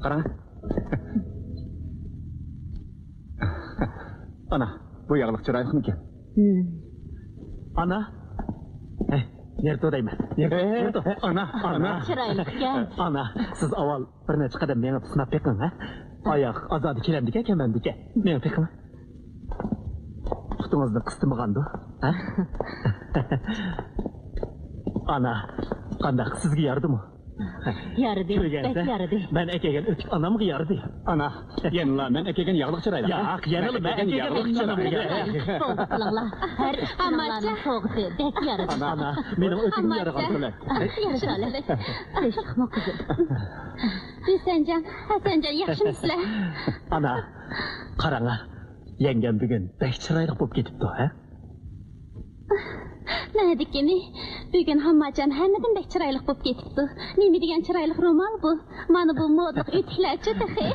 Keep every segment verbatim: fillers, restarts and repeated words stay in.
قاراڭ. ئانا، بۇ ياغلىق چىرايلىقمىكەن؟ ھىم. ئانا. ھەي، نېرى تۇر دەيمەن. نېرى تۇر، نېرى تۇر. ئانا، ئانا. چىرايلىقكەن. ئانا، سىز ئاۋۋال بىر نەچچە قەدەم مېڭىپ سىناپ بېقىڭ، ھە؟ ئاياق ئازادە كېلەمدىكەن، كەلمەمدىكەن. مېڭىپ بېقىڭ. پۇتىڭىزنى قىستىمىغاندۇ، ھە؟ ئانا، قانداق، سىزگە يارىدىمۇ؟ يارىدى، بەك يارىدى. مەن ئەكەلگەن ئۆتۈك ئانامغا يارىدى. ئانا، يەنىلا مەن ئەكەلگەن ياغلىق چىرايلىق. ياق، يەنىلا مەن ئەكەلگەن ياغلىق چىرايلىق. سوۋغا قىلىڭلار. ھەر ئىككىڭلارنىڭ سوۋغىسى بەك يارىدى. ئانا، مېنىڭ ئۆتۈكۈم يارىغان. يارىشالى. تىنچلىقمۇ قىزىم؟ ھۈسەنجان، ھەسەنجان، ياخشىمۇسىلەر؟ ئانا، قاراڭا، يەڭگەم بۈگۈن بەك چىرايلىق بولۇپ كېتىپتۇ، ھە؟ نەدىكىنى؟ بۈگۈن ھامماجان ھەممىدىن بەك چىرايلىق بولۇپ كېتىپتۇ. نېمە دېگەن چىرايلىق رومال بۇ؟ مانا بۇ مودىلىق ئۆتۈكلەرچۇ تېخى.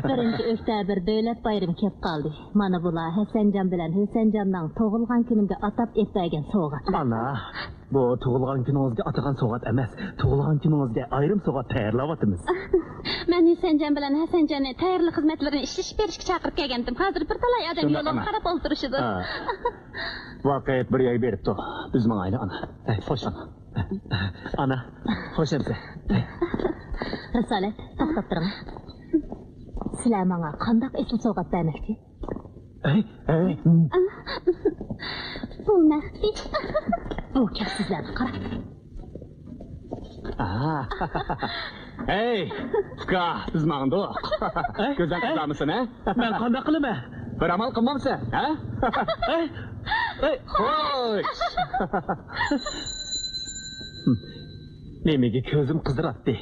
بىرىنچى ئۆكتەبىر دۆلەت بايرىمى كەپ قالدى. مانا بۇلار ھەسەنجان بىلەن ھۈسەنجاننىڭ تۇغۇلغان كۈنۈمگە ئاتاپ ئېلىپ بەرگەن سوۋغاتلار. ئانا، بۇ تۇغۇلغان كۈنىڭىزگە ئاتىغان سوۋغات ئەمەس، تۇغۇلغان كۈنىڭىزگە ئايرىم سوۋغات تەييارلاۋاتىمىز. مەن ھۈسەنجان بىلەن ھەسەنجاننى تەييارلىق خىزمەتلىرىنى ئىشلىشىپ بېرىشكە چاقىرىپ كەلگەنتىم. ھازىر بىر تالاي ئادەم يولىغا قاراپ ئولتۇرۇشىدۇ. ھە. ۋاقىت بىر ياي بېرىپتۇ. بىز ماڭايلى، ئانا. ھەي، خوش، ئانا. ئانا، خوش ئەمسە. رىسالەت، توختاپ تۇرۇڭ. سىلەر ماڭا قانداق ئېسىل سوۋغات بەرمەكچى؟ ھەي، ھەي. بۇ مەخپىي. بۇ كەپسىزلەرنى قارا. ئاھ. ھەي، ئۇكا، بىز ماڭدۇق. ھەي، كۆزۈڭ قىزارمىسۇن، ھە؟ مەن قانداق قىلىمەن؟ بىر ئامال قىلمامسەن، ھە؟ ھەي، ھەي. خوش. نېمىگە كۆزۈم قىزىراتتى؟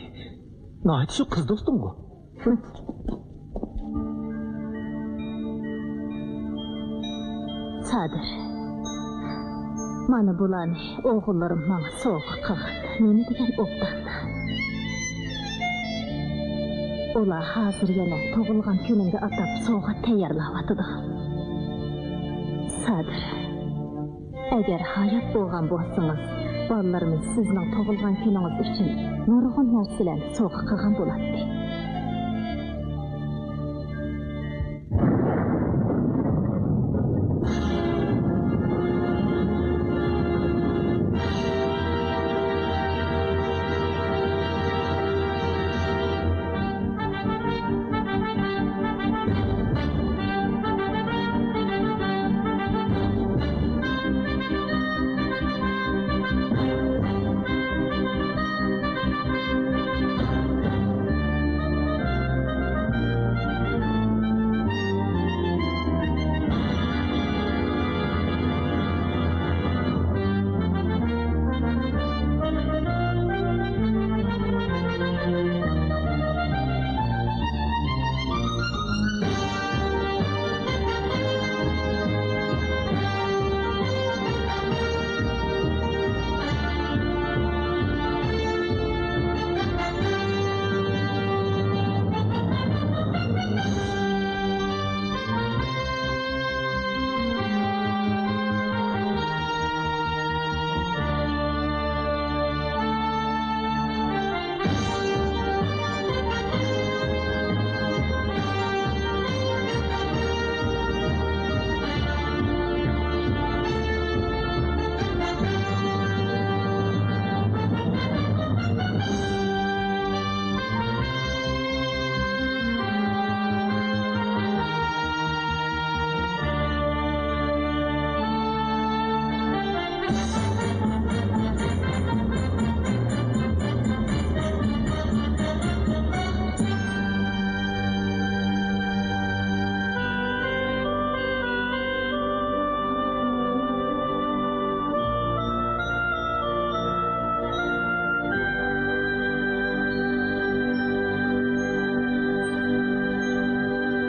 ناھايىتى شۇ قىز دوستۇڭغۇ؟ سادىر، مانا بۇلارنى ئوغۇللىرىم ماڭا سوۋغا قىلغان. نېمە دېگەن ئوبدان. ئۇلار ھازىر يەنە تۇغۇلغان كۈنۈڭگە ئاتاپ سوۋغات تەييارلاۋاتىدۇ. سادىر، ئەگەر ھايات بولغان بولسىڭىز، بالىلىرىمىز سىزنىڭ تۇغۇلغان كۈنىڭىز ئۈچۈن نۇرغۇن نەرسىلەرنى سوۋغا قىلغان بولاتتى.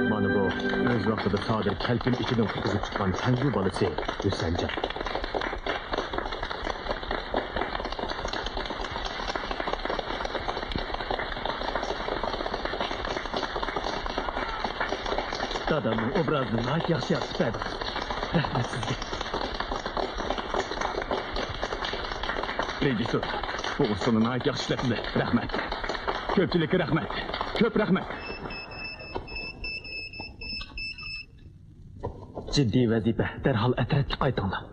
مانا بۇ ئۆز ۋاقتىدا سادىر كەلكۈن ئىچىدىن قۇتقۇزۇپ چىققان كەڭگۈ بالىسى ھۈسەنجان. دادامنىڭ ئوبرازىنى ناھايىتى ياخشى يارىتىپ بەردىڭىز. رەھمەت سىزگە. رېژىسسور، بۇ ئۇسسۇلنى ناھايىتى ياخشى ئىشلەپسىلەر. رەھمەت. كۆپچىلىككە رەھمەت. كۆپ رەھمەت. جىددىي ۋەزىپە، دەرھال ئەترەتكە قايتىڭلار.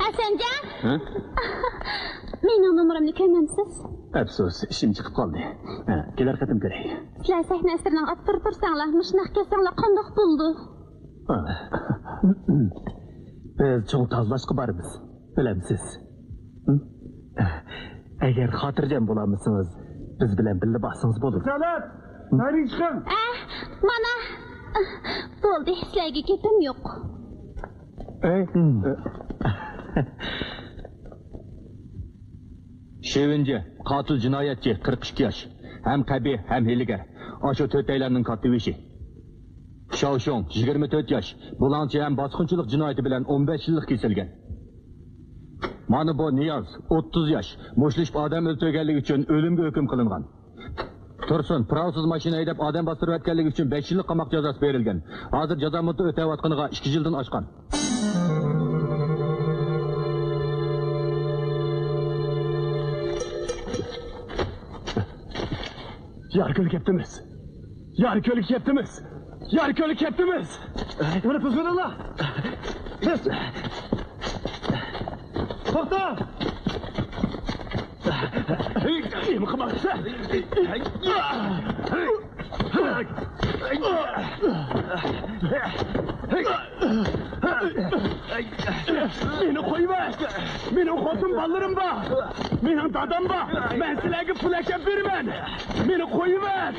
ھەسەنجان! ھە؟ مېنىڭ نومۇرۇمنى كۆرمەمسىز؟ ئەپسۇس، ئىشىم چىقىپ قالدى. ھە، كېلەر قېتىم كۆرەي. سىلەر سەھنە ئەسىرىنىڭ ئاتتۇرۇپ تۇرساڭلار، مۇشۇنداق كەلسەڭلار قانداق بولىدۇ؟ بىز چوڭ تازىلاشقا بارىمىز، بىلەمسىز. ھە؟ ئەگەر خاتىرجەم بولالمىسىڭىز، بىز بىلەن بىللە بارسىڭىز بولىدۇ. رىسالەت! نەرىگە چىقىڭ؟ ئە، مانا. بولدى، سىلەرگە گېپىم يوق. ئەي. شېۋىنجى، قاتىل جىنايەتچى، قىرىق ئىككى ياش. ھەم قەبىھ، ھەم ھىيلىگەر. ئاشۇ تۆتەيلەننىڭ كاتتىبېشى. شاۋشۇڭ، يىگىرمە تۆت ياش، بۇلاڭچى ھەم باسقۇنچىلىق جىنايىتى بىلەن ئون بەش يىللىق كېسىلگەن. مانا بۇ نىياز، ئوتتۇز ياش، مۇشتلىشىپ ئادەم ئۆلتۈرگەنلىكى ئۈچۈن ئۆلۈمگە ھۆكۈم قىلىنغان. تۇرسۇن، پىراۋسىز ماشىنا ھەيدەپ ئادەم باستۇرۇۋەتكەنلىكى ئۈچۈن بەش يىللىق قاماق جازاسى بېرىلگەن. ھازىر جازا مۇددىتى ئۆتەۋاتقىنىغا ئىككى يىلدىن ئاشقان. ياركۆلگە كەپتىمىز. ياركۆلگە كەپتىمىز. ياركۆلگە كەپتىمىز. مانا، تۇزۇۋېلىڭلار. تېز. توختا. نېمە قىلماقچىسەن؟ مېنى قويۇۋەت! مېنىڭ خوتۇن بالىلىرىم بار! مېنىڭ دادام بار! مەن سىلەرگە پۇل ئەكەپ بېرىمەن! مېنى قويۇۋەت!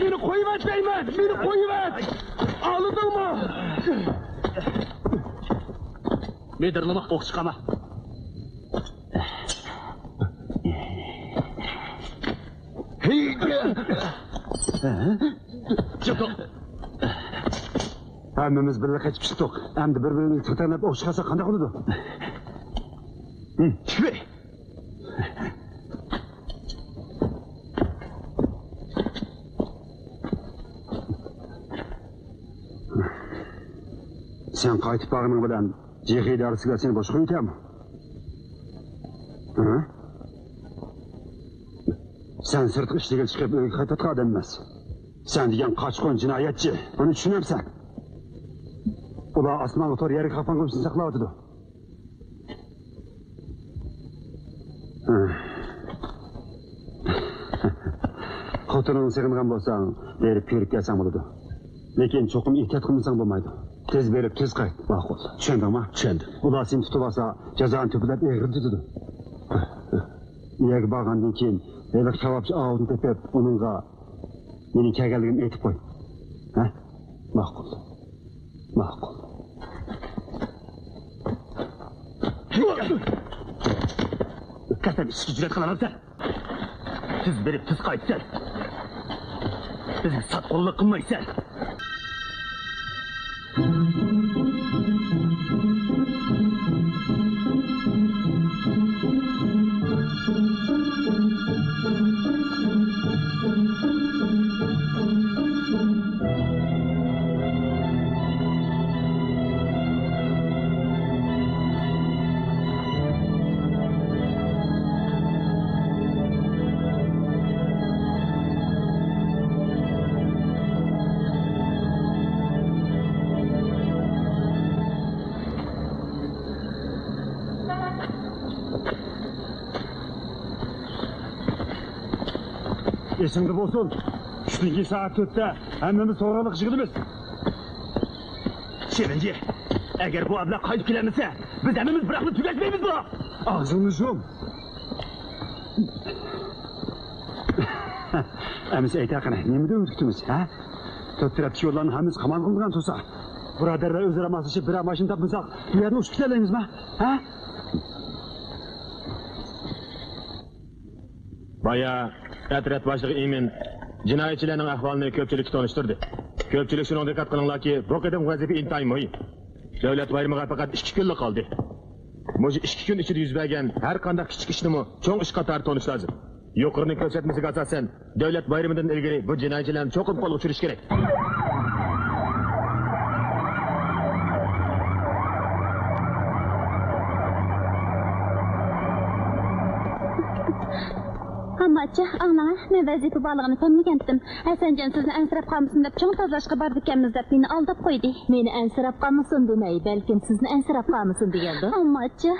مېنى قويۇۋەت دەيمەن! مېنى قويۇۋەت! ئاڭلىدىڭمۇ؟ مىدىرلىماق، ئوق چىقارما! ھەممىمىز بىللە قېچىپ چىقتۇق. ئەمدى بىر-بىرىمىزگە تىرتەڭلەپ ئوق چىقارساق قانداق بولىدۇ؟ سەن قايتىپ بارغىنىڭ بىلەن جېخې ئىدارىسىگە سېنى بوشقا قويۇۋېتەرمۇ؟ ھە؟ سەن سىرتقا ئىشلىگىلى چىقىپ ئۆيگە قايتىۋاتقان ئادەم ئەمەس. سەن دېگەن قاچقۇن جىنايەتچى. بۇنى چۈشىنەمسەن؟ ئۇلار ئاسمانغا تور، يەرگە قاپانغا ئۈچۈن ساقلاۋاتىدۇ. خوتۇنۇڭنى سېغىنغان بولساڭ، بېرىپ كۆرۈپ كەلسەڭ بولىدۇ. لېكىن چوقۇم ئېھتىيات قىلمىساڭ بولمايدۇ. تېز بېرىپ، تېز قايت. ماقۇل. چۈشەندىڭمۇ؟ چۈشەندىم. ئۇلار سېنى تۇتۇۋالسا، جازانى تۆپىلەپ ئېغىر تېتىدۇ. ئۇ يەرگە بارغاندىن كېيىن، ھېلىقى كاۋاپچى ئاۋۇتنى تېپىپ، ئۇنىڭغا مېنىڭ كەلگەنلىكىمنى ئېيتىپ قوي. ھە؟ ماقۇل. ماقۇل. قەسەم ئىچىشكە جۈرئەت قىلالامسەن؟ تېز بېرىپ، تېز قايتىسەن. بىزگە ساتقۇنلۇق قىلمايسەن. ئېسىڭدە بولسۇن، چۈشتىن كېيىن سائەت تۆتتە ھەممىمىز توغرانلىققا يىغىلىمىز. شېۋىنجى، ئەگەر بۇ ئابلەت قايتىپ كېلەلمىسە، بىز ھەممىمىز بىراقلا تۈگەتمەيمىزمۇ؟ ئاغزىڭنى يۇم. ئەمىسە ئېيتە قېنى، نېمىدە ئۈمىد كۈتىمىز، ھە؟ تۆت تەرەپتىكى يوللارنىڭ ھەممىسى قامال قىلىنغان تۇرسا، بۇرادەرلەر ئۆزئارا ماسلىشىپ، بىرەر ماشىنا تاپمىساق، بۇ يەردىن ئۇچۇپ كېتەلەيمىزما، ھە؟ بايا ئەترەت باشلىقى ئىمىن جىنايەتچىلەرنىڭ ئەھۋالىنى كۆپچىلىككە تونۇشتۇردى. كۆپچىلىك شۇنىڭغا دىققەت قىلىڭلاركى، بۇ قېتىمقى ۋەزىپە ئىنتايىن مۇھىم. دۆلەت بايرىمىغا پەقەت ئىككى كۈنلا قالدى. مۇشۇ ئىككى كۈن ئىچىدە يۈز بەرگەن ھەر قانداق كىچىك ئىشنىمۇ چوڭ ئىش قاتارىدا تونۇش لازىم. يۇقىرىنىڭ كۆرسەتمىسىگە ئاساسەن، دۆلەت بايرىمىدىن ئىلگىرى بۇ جىنايەتچىلەرنى چوقۇم قولغا چۈشۈرۈش كېرەك. ئامما ئاچا، ئاڭلاڭ، مەن ۋەزىپە بارلىقىنى پەملىگەنتىم. ھەسەنجان سىزنى ئەنسىرەپ قالمىسۇن دەپ چوڭ تازىلاشقا بارىدىكەنمىز دەپ مېنى ئالداپ قويدى. مېنى ئەنسىرەپ قالمىسۇن دېمەي، بەلكىم سىزنى ئەنسىرەپ قالمىسۇن دېگەندۇ. ئامما ئاچا.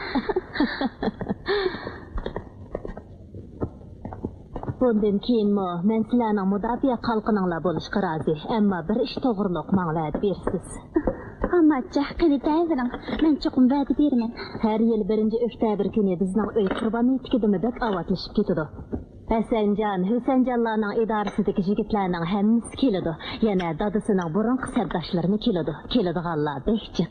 بۇندىن كېيىنمۇ مەن سىلەرنىڭ مۇداپىئە قالقىنىڭلار بولۇشقا رازى، ئەمما بىر ئىش توغرۇلۇق ماڭا ۋەدە بېرىسىز. ئامما ئاچا، قېنى دەۋېرىڭ، مەن چوقۇم ۋەدە بېرىمەن. ھەر يىل بىرىنچى ئۆكتەبىر كۈنى بىزنىڭ ئۆي قۇربان ھېيتىكىدىمۇ بەك ئاۋاتلىشىپ كېتىدۇ. ھەسەنجان، ھۈسەنجانلارنىڭ ئىدارىسىدىكى يىگىتلەرنىڭ ھەممىسى كېلىدۇ. يەنە دادىسىنىڭ بۇرۇنقى سەپداشلىرىمۇ كېلىدۇ. كېلىدىغانلار بەك جىق.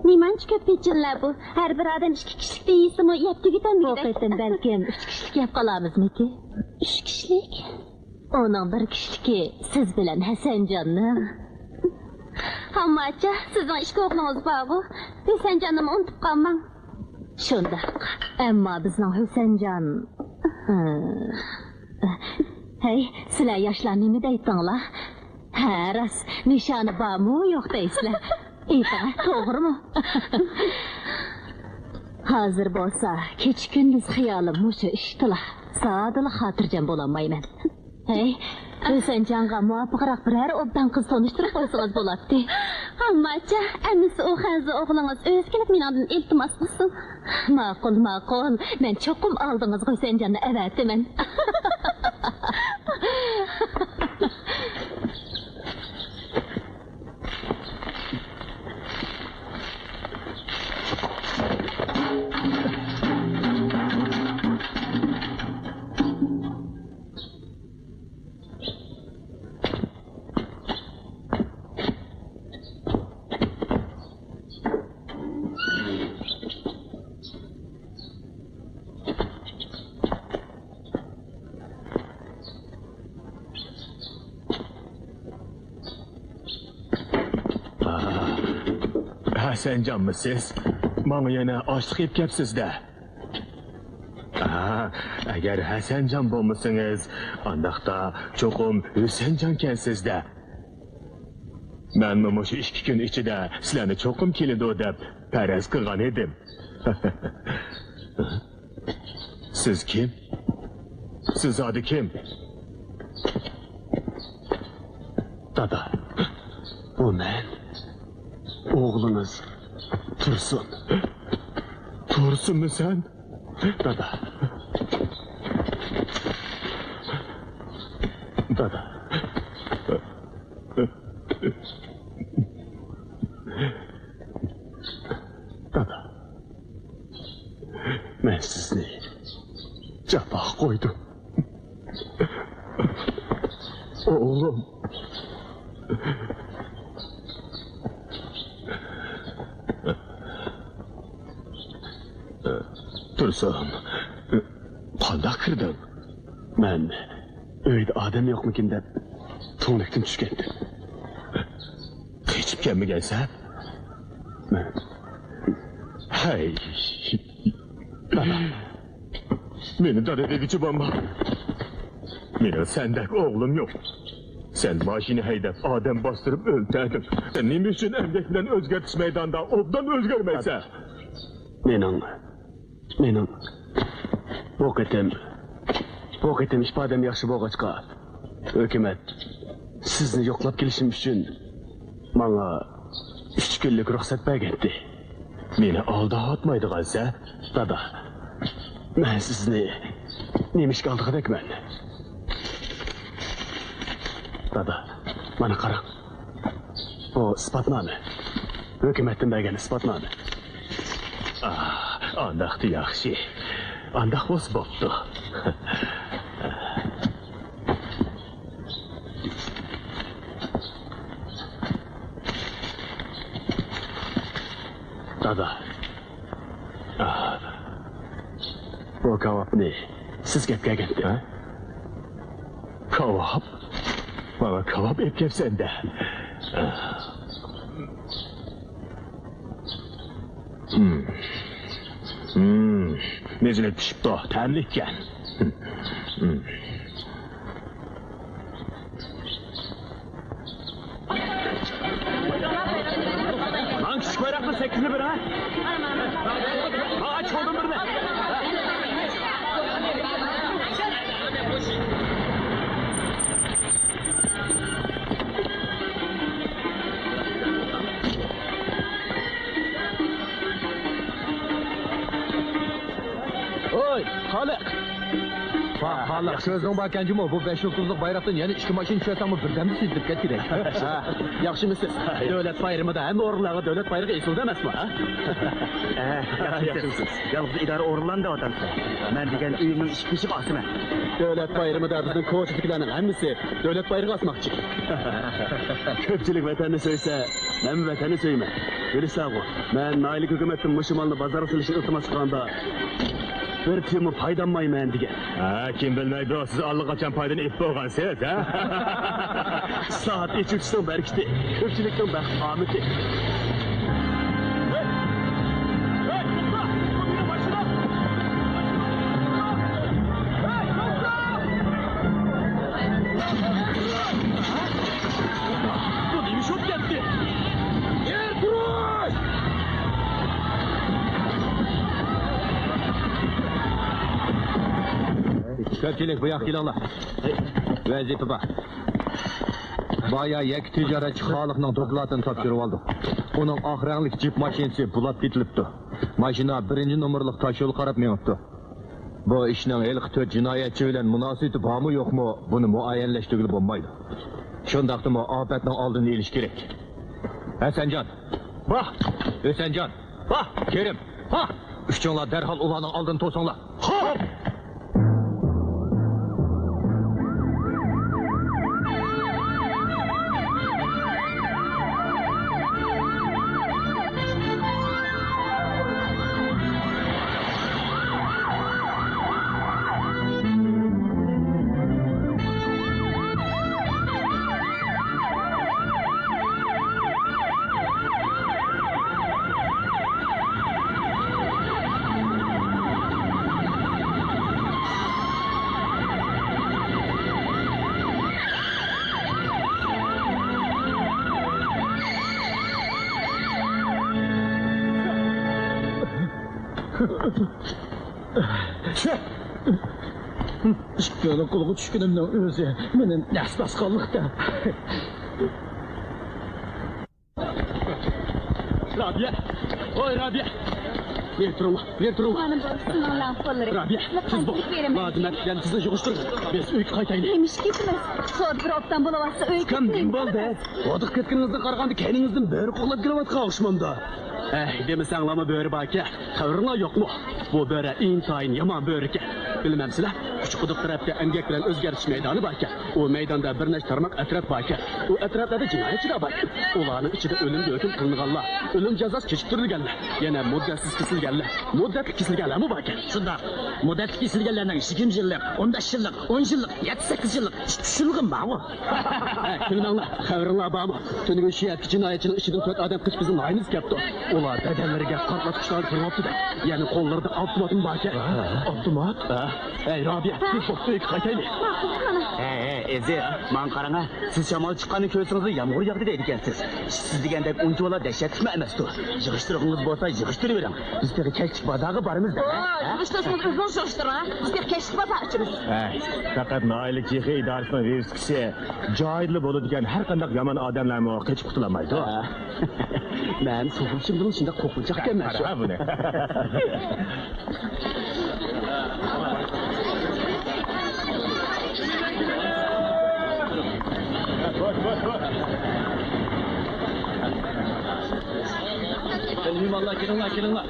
نېمانچە كۆپ پېچىنلەر بۇ؟ ھەر بىر ئادەم ئىككى كىشىلىكتىن يېسىمۇ يەپ تۈگىتەلمىگۈدەك. بۇ قېتىم بەلكىم ئۈچ كىشىلىك يەپ قالارمىزمىكى؟ ئۈچ كىشىلىك؟ ئۇنىڭ بىر كىشىلىكى سىز بىلەن ھەسەنجاننىڭ. ئامما ئاچا، سىزنىڭ ئىككى ئوغلىڭىز بارغۇ؟ ھۈسەنجاننىمۇ ئۇنتۇپ قالماڭ. شۇنداق. ئەمما بىزنىڭ ھۈسەنجان. ھەي، سىلەر ياشلار نېمە دەيتتىڭلار؟ ھە، راست، نىشانى بارمۇ يوق دەيسىلەر. ئېيتىڭ، توغرىمۇ؟ ھازىر بولسا كېچە-كۈندۈز خىيالىم مۇشۇ ئىشتىلا. زادىلا خاتىرجەم بولالمايمەن. ھەي، ھۈسەنجانغا مۇۋاپىقراق بىرەر ئوبدان قىز تونۇشتۇرۇپ قويسىڭىز بولاتتى. ئامما ئاچا، ئەمىسە ئۇ خەنزۇ ئوغلىڭىز ئۆزى كېلىپ مېنىڭدىن ئىلتىماس قىلسۇن. ماقۇل، ماقۇل. مەن چوقۇم ئالدىڭىزغا ھۈسەنجاننى ئەۋەتىمەن. ھەسەنجانمۇ سىز؟ ماڭا يەنە ئاشلىق ئېلىپ كەپسىز-دە. ئا، ئەگەر ھەسەنجان بولمىسىڭىز، ئانداقتا چوقۇم ھۈسەنجانكەنسىز-دە. مەنمۇ مۇشۇ ئىككى كۈن ئىچىدە سىلەرنى چوقۇم كېلىدۇ دەپ پەرەز قىلغان ئىدىم. سىز كىم؟ سىز زادى كىم؟ دادا، بۇ مەن. ئوغلىڭىز تۇرسۇن. تۇرسۇنمۇ سەن؟ دادا. دادا. دادا. مەن سىزنى جاپاغا قويدۇم. ئوغلۇم. تۇرسۇن، قانداق كىردىڭ؟ مەن ئۆيدە ئادەم يوقمىكىن دەپ تۈڭلۈكتىن چۈشكەنتىم. قېچىپ كەلمىگەنسەن؟ مەن. ھەي. دادا. مېنى دادا دېگۈچى بولما. مېنىڭ سەندەك ئوغلۇم يوق. سەن ماشىنا ھەيدەپ، ئادەم باستۇرۇپ ئۆلتۈردۈڭ. سەن نېمە ئۈچۈن ئەمگەك بىلەن ئۆزگەرتىش مەيدانىدا ئوبدان ئۆزگەرمەيسەن؟ مېنىڭ، مېنىڭ بۇ قېتىم، بۇ قېتىم ئىپادەم ياخشى بولغاچقا، ھۆكۈمەت سىزنى يوقلاپ كېلىشىم ئۈچۈن ماڭا ئۈچ كۈنلۈك رۇخسەت بەرگەنتى. مېنى ئالداۋاتمايدىغانسەن؟ دادا، مەن سىزنى نېمىشقا ئالدىغۇدەكمەن؟ دادا، مانا قاراڭ. بۇ ئىسپاتنامە. ھۆكۈمەتتىن بەرگەن ئىسپاتنامە. ئا، ئانداقتا ياخشى. ئانداق بولسا بوپتۇ. دادا. ئا، بۇ كاۋاپنى سىز ئەپ كەلگەنتى. ھە؟ كاۋاپ؟ ماڭا كاۋاپ ئەپ كەپسەن-دە. مېزىلىك پىشىپتۇ، تەملىككەن. ماڭا كىچىك بايراقنى سەككىزنى بېرە. ماڭا چوڭدىن بىرنى. ۋاي، خالىق! ۋاھ، خالىق، كۆزۈڭ باركەن جۇمۇ، بۇ بەش يۇلتۇزلۇق بايراقتىن يەنە ئىككى ماشىنا چۈشۈرسەڭمۇ بىردەمدە سېتىلىپ كەتكۈدەك. ھە، ياخشىمۇسىز؟ دۆلەت بايرىمىدا ھەممە ئورۇنلارغا دۆلەت بايرىقى ئېسىلدى ئەمەسمۇ، ھە؟ ھە، ياخشىمۇس؟ يالغۇز ئىدارە ئورۇنلارنى دەۋاتامسىز؟ مەن دېگەن ئۆيۈمنىڭ ئىشىك بېشىغا ئاسىمەن. دۆلەت بايرىمىدا بىزنىڭ كوچىدىكىلەرنىڭ ھەممىسى دۆلەت بايرىقى ئاسماقچى. كۆپچىلىك ۋەتەننى سۆيسە، مەنمۇ ۋەتەننى سۆيىمەن. بىلىسەنغۇ، مەن ناھىيەلىك ھۆكۈمەتتىن مۇشۇ مالنى بازارغا سېلىشنى ئىلتىماس قىلغاندا، بىر تىيىنمۇ پايدامايمەن دېگەن. ھە، كىم بىلمەيدۇ، سىز ئاللىقاچان پايدىنى ئېلىپ بولغانسىز، ھە؟ ئىسلاھات، ئېچىۋېتىشنىڭ بەرىكىتى، كۆپچىلىكنىڭ بەخت ئامىتى. ھەي، ھەي، توختا! بۇ مېنىڭ ماشىنام! ھەي، توختا! بۇ نېمە ئىش بولۇپ كەتتى؟ يەر تۇرۇش! كۆپچىلىك، بۇ ياققا كېلىڭلار. ۋەزىپە بار. بايا يەككە تىجارەتچى خالىقنىڭ دوكلاتىنى تاپشۇرۇۋالدۇق. ئۇنىڭ ئاق رەڭلىك جىپ ماشىنىسى بۇلاپ كېتىلىپتۇ. ماشىنا بىرىنچى نومۇرلۇق تاشيولغا قاراپ مېڭىپتۇ. بۇ ئىشنىڭ ھېلىقى تۆت جىنايەتچى بىلەن مۇناسىۋىتى بارمۇ يوقمۇ، بۇنى مۇئەييەنلەشتۈرگىلى بولمايدۇ. شۇنداقتىمۇ ئاپەتنىڭ ئالدىنى ئېلىش كېرەك. ھەسەنجان! ۋاھ! ھۈسەنجان! ۋاھ! كېرىم! ۋاھ! ئۈچۈڭلار دەرھال ئۇلارنىڭ ئالدىنى توسۇڭلار! خوپ! ئىككىنى قولغا چۈشكىنىمنىڭ ئۆزى مېنى نەس باسقانلىقتا. رابىيە! ۋاي، رابىيە! بېرى تۇرۇڭلار، بېرى تۇرۇڭلار. مانا بۇ سىزنىڭ قوللىرى. رابىيە، تىز بول. مۇلازىمەتلىكلەرنى تېزلا يىغىشتۇرۇڭ. بىز ئۆيگە قايتايلى. نېمىشقا كېتىمىز؟ سودا بىر ئوبدان بولۇۋاتسا ئۆيگە كېتىمىز. ئۇكام، نېمە بولدى؟ ھودۇق كەتكىنىڭىزدىن قارىغاندا، كەينىڭىزدىن بۆرە قوغلاپ كېلىۋاتقان ئوخشىمامدۇ؟ ئەي، دېمىسەڭلارمۇ بۆرە باركەن. خەۋىرىڭلار يوقمۇ؟ بۇ بۆرە ئىنتايىن يامان بۆرىكەن. بىلمەمسىلەر؟ ئۈچ قۇدۇق تەرەپتە ئەمگەك بىلەن ئۆزگەرتىش مەيدانى باركەن. ئۇ مەيداندا بىر نەچچە تارماق ئەترەت باركەن. ئۇ ئەترەتلەردە جىنايەتچىلەر باركەن. ئۇلارنىڭ ئىچىدە ئۆلۈمگە ھۆكۈم قىلىنغانلار، ئۆلۈم جازاسى كېچىكتۈرۈلگەنلەر، يەنە مۇددەتسىز كېسىلگەنلەر، مۇددەتلىك كېسىلگەنلەرمۇ باركەن. شۇنداق. مۇددەتلىك كېسىلگەنلەرنىڭ يىگىرمە يىللىق، ئون بەش يىللىق، ئون يىللىق، يەتتە، سەككىز يىللىق ئىش-، ئىش يوللىقىمۇ بارغۇ؟ ھە، كۈلمەڭلار، خەۋىرىڭلار بارمۇ؟ تۈنۈگۈن شۇ يەردىكى جىنايەتچىنىڭ ئىچىدىن تۆت ئادەم قېچىپ بىزنىڭ ناھىيىمىزگە كەپتۇ. ئۇلار بەدەنلىرىگە پارتلاتقۇچلارنى تېڭىۋاپتۇ-دە. يەنە قوللىرىدا ئاپتوماتمۇ باركەن. ئاپتومات؟ ھە. ئەي، رابىيە، تېز بول، ئۆيگە قايتايلى. ماقۇل، قانا. ھە، ھە، ئەزىز، ماڭا قاراڭ ھە. سىز شامال چىققاننى كۆرسىڭىزلا يامغۇر ياغدى دەيدىكەنسىز. سىز دېگەندەك ئۇنچىۋالا دەھشەتلىكمۇ ئەمەستۇ. يىغىشتۇرغىڭىز بولسا يىغىشتۇرۇۋېرىڭ. بىز تېخى كەچلىك بازارغا بارىمىز-دە. ھە؟ يىغىشتۇرسىڭىز ئۆزىڭىز يىغىشتۇرۇڭ ھە. بىز تېخى كەچلىك بازار ئاچىمىز. ھە، پەقەت ناھىيەلىك جىخې ئىدارىسىنىڭ ۋىۋىسكىسى جايىدىلا بولىدىكەن، ھەر قانداق يامان ئادەملەرمۇ قېچىپ قۇتۇلالمايدۇ. ھە. مەن سوغۇلۇشۇمدىن شۇنداق قورقۇنچاق ئىكەنمەن شۇ. قارا بۇنى. مېھمانلار، كېلىڭلار، كېلىڭلار.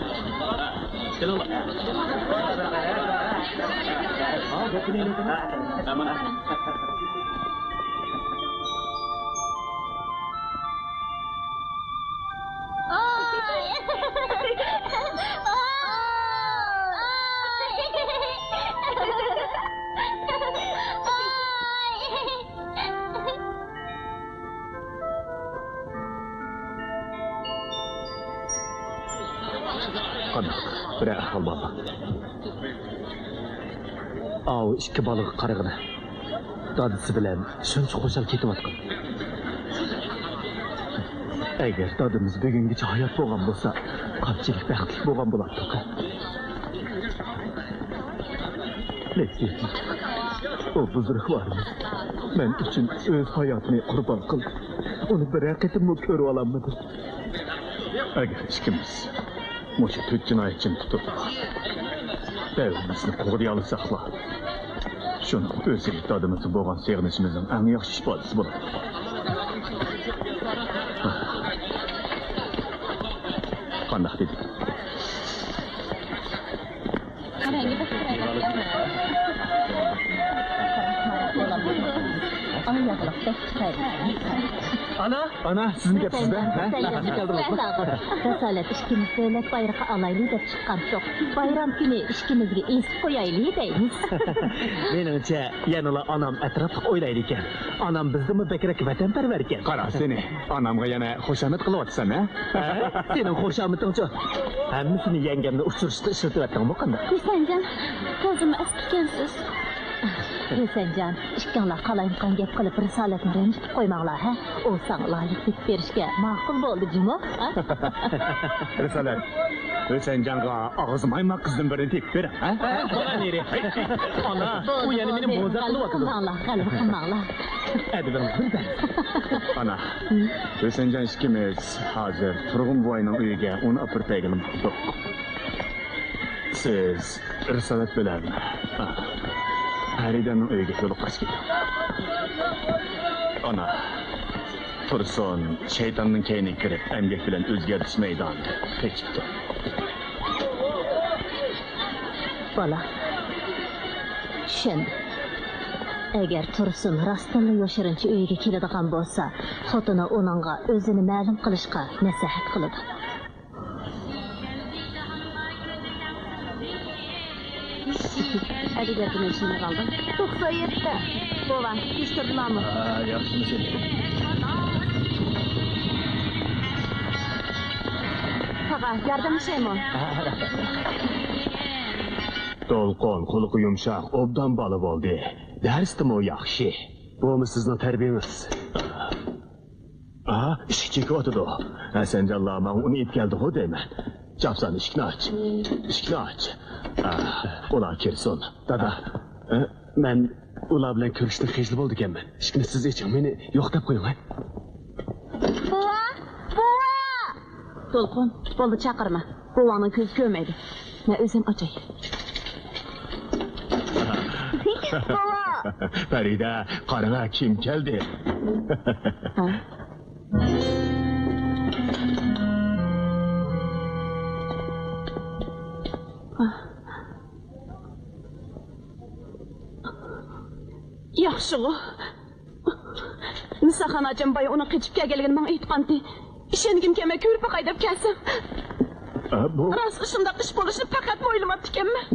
كېلىڭلار. قانداق؟ بىرەر ئەھۋال بارمۇ؟ ئاۋۇ ئىككى بالىغا قارىغىنا. دادىسى بىلەن شۇنچە خۇشال كېتىۋاتقان. ئەگەر دادىمىز بۈگۈنگىچە ھايات بولغان بولسا، قانچىلىك بەختلىك بولغان بولاتتۇق. لېكىن ئۇ بۇزرۇكۋارىمىز مەن ئۈچۈن ئۆز ھاياتىنى قۇربان قىلدى. ئۇنى بىرەر قېتىممۇ كۆرۈۋالالمىدىم. ئەگەر ئىككىمىز مۇشۇ تۆت جىنايەتچىنى تۇتۇپ، دەۋرىمىزنى قوغدىيالىساقلا، شۇنىڭ ئۆزى دادىمىزغا بولغان سېغىنىشىمىزنىڭ ئەڭ ياخشى ئىپادىسى بولىدۇ. قانداق دېدىم؟ ئانا، ئانا، سىزمۇ كەپسىز-دە، ھە؟ رىسالەت، ئىككىمىز دۆلەت بايرىقى ئالايلى دەپ چىققانتۇق. بايرام كۈنى ئىككىمىزگە ئېسىپ قويايلى دەيمىز. مېنىڭچە، يەنىلا ئانام ئەتراپلىق ئويلايدىكەن. ئانام بىزدىنمۇ بەكرەك ۋەتەنپەرۋەركەن. قارا سېنى، ئانامغا يەنە خۇشامەت قىلىۋاتىسەن، ھە؟ ھە؟ سېنىڭ خۇشامىتىڭچۇ؟ ھەممىسىنى يەڭگەمنى ئۇچرىشىشقا ئىشلىتىۋەتتىڭمۇ قانداق؟ ھۈسەنجان، تازىمۇ ئەسكىكەنسىز. ھۈسەنجان، ئىككىڭلار قالايمىقان گەپ قىلىپ، رىسالەتنى رەنجىتىپ قويماڭلار، ھە؟ ئۇ ساڭىلايىق تېپىپ بېرىشكە ماقۇل بولدى جۇمۇ، ھە؟ رىسالەت، ھۈسەنجانغا ئاغزىمايماق قىزدىن بىرنى تېپىپ بېرىڭ، ھە؟ ھە، بولار نېرى. ئانا، ئۇ يەنە مېنى بولدى، بولدى، مازاق غەلىۋاتىدۇ. قىلماڭلار، غەلۋە قىلماڭلار. ئەدىبىڭ بىردەم. ئانا، ھۈسەنجان ئىككىمىز ھازىر تۇرغۇن بوۋاينىڭ ئۆيىگە ئۇنى ئاپىرىپ بەرگىلى ماڭدۇق. سىز رىسالەت بىلەن، ئا، پەرىدەننىڭ ئۆيىگە يولۇققاچ كېتىڭ. ئانا، تۇرسۇن شەيتاننىڭ كەينىگە كىرىپ، ئەمگەك بىلەن ئۆزگەرتىش مەيدانىدا قېچىپتۇ. بالا، چۈشەندىم. ئەگەر تۇرسۇن راستتىنلا يوشۇرۇنچە ئۆيىگە كېلىدىغان بولسا، خوتۇنى ئۇنىڭغا ئۆزىنى مەلۇم قىلىشقا نەسىھەت قىلىدۇ. ئەدىبىياتنى نېمە قىلدىڭ؟ توقسان يەتتە. بوۋا، كەچتۈردىلارمۇ؟ ھە، ياخشىمۇ سېنى؟ تاغا، ياردەملىشەيمۇ؟ ھە، رەھمەت. دولقۇن، قۇلىقى يۇمشاق، ئوبدان بالا بولدى. دەرستىمۇ ياخشى. بۇمۇ سىزنىڭ تەربىيەڭىز. ئا، ئىشىك چېكىۋاتىدۇ. ھەسەنجانلار ماڭا ئۇنى ئېلىپ كەلدىغۇ دەيمەن. چاپسان ئىشىكنى ئاچ. ئىشىكنى ئاچ. ئا، ئۇلار كىرسۇن. دادا. ئە، مەن ئۇلار بىلەن كۆرۈشتىن خىجىل بولىدىكەنمەن. ئىشىكنى سىز ئېچىڭ، مېنى يوق دەپ قويۇڭ، ھە؟ بوۋا! بوۋا! دولقۇن، بولدى، چاقىرما. بوۋاڭنىڭ كۆزى كۆرمەيدۇ. مەن ئۆزۈم ئاچاي. بوۋا! پەرىدە، قاراڭا، كىم كەلدى؟ ھە؟ ياخشىغۇ. نىساخان ئاچام بايا ئۇنىڭ قېچىپ كەلگەنلىكىنى ماڭا ئېيتقانتى. ئىشەنگۈم كەلمەي كۆرۈپ باقاي دەپ كەلسەم. ئە، بۇ راست شۇنداق ئىش بولۇشىنى پەقەتلا ئويلىماپتىكەنمەن.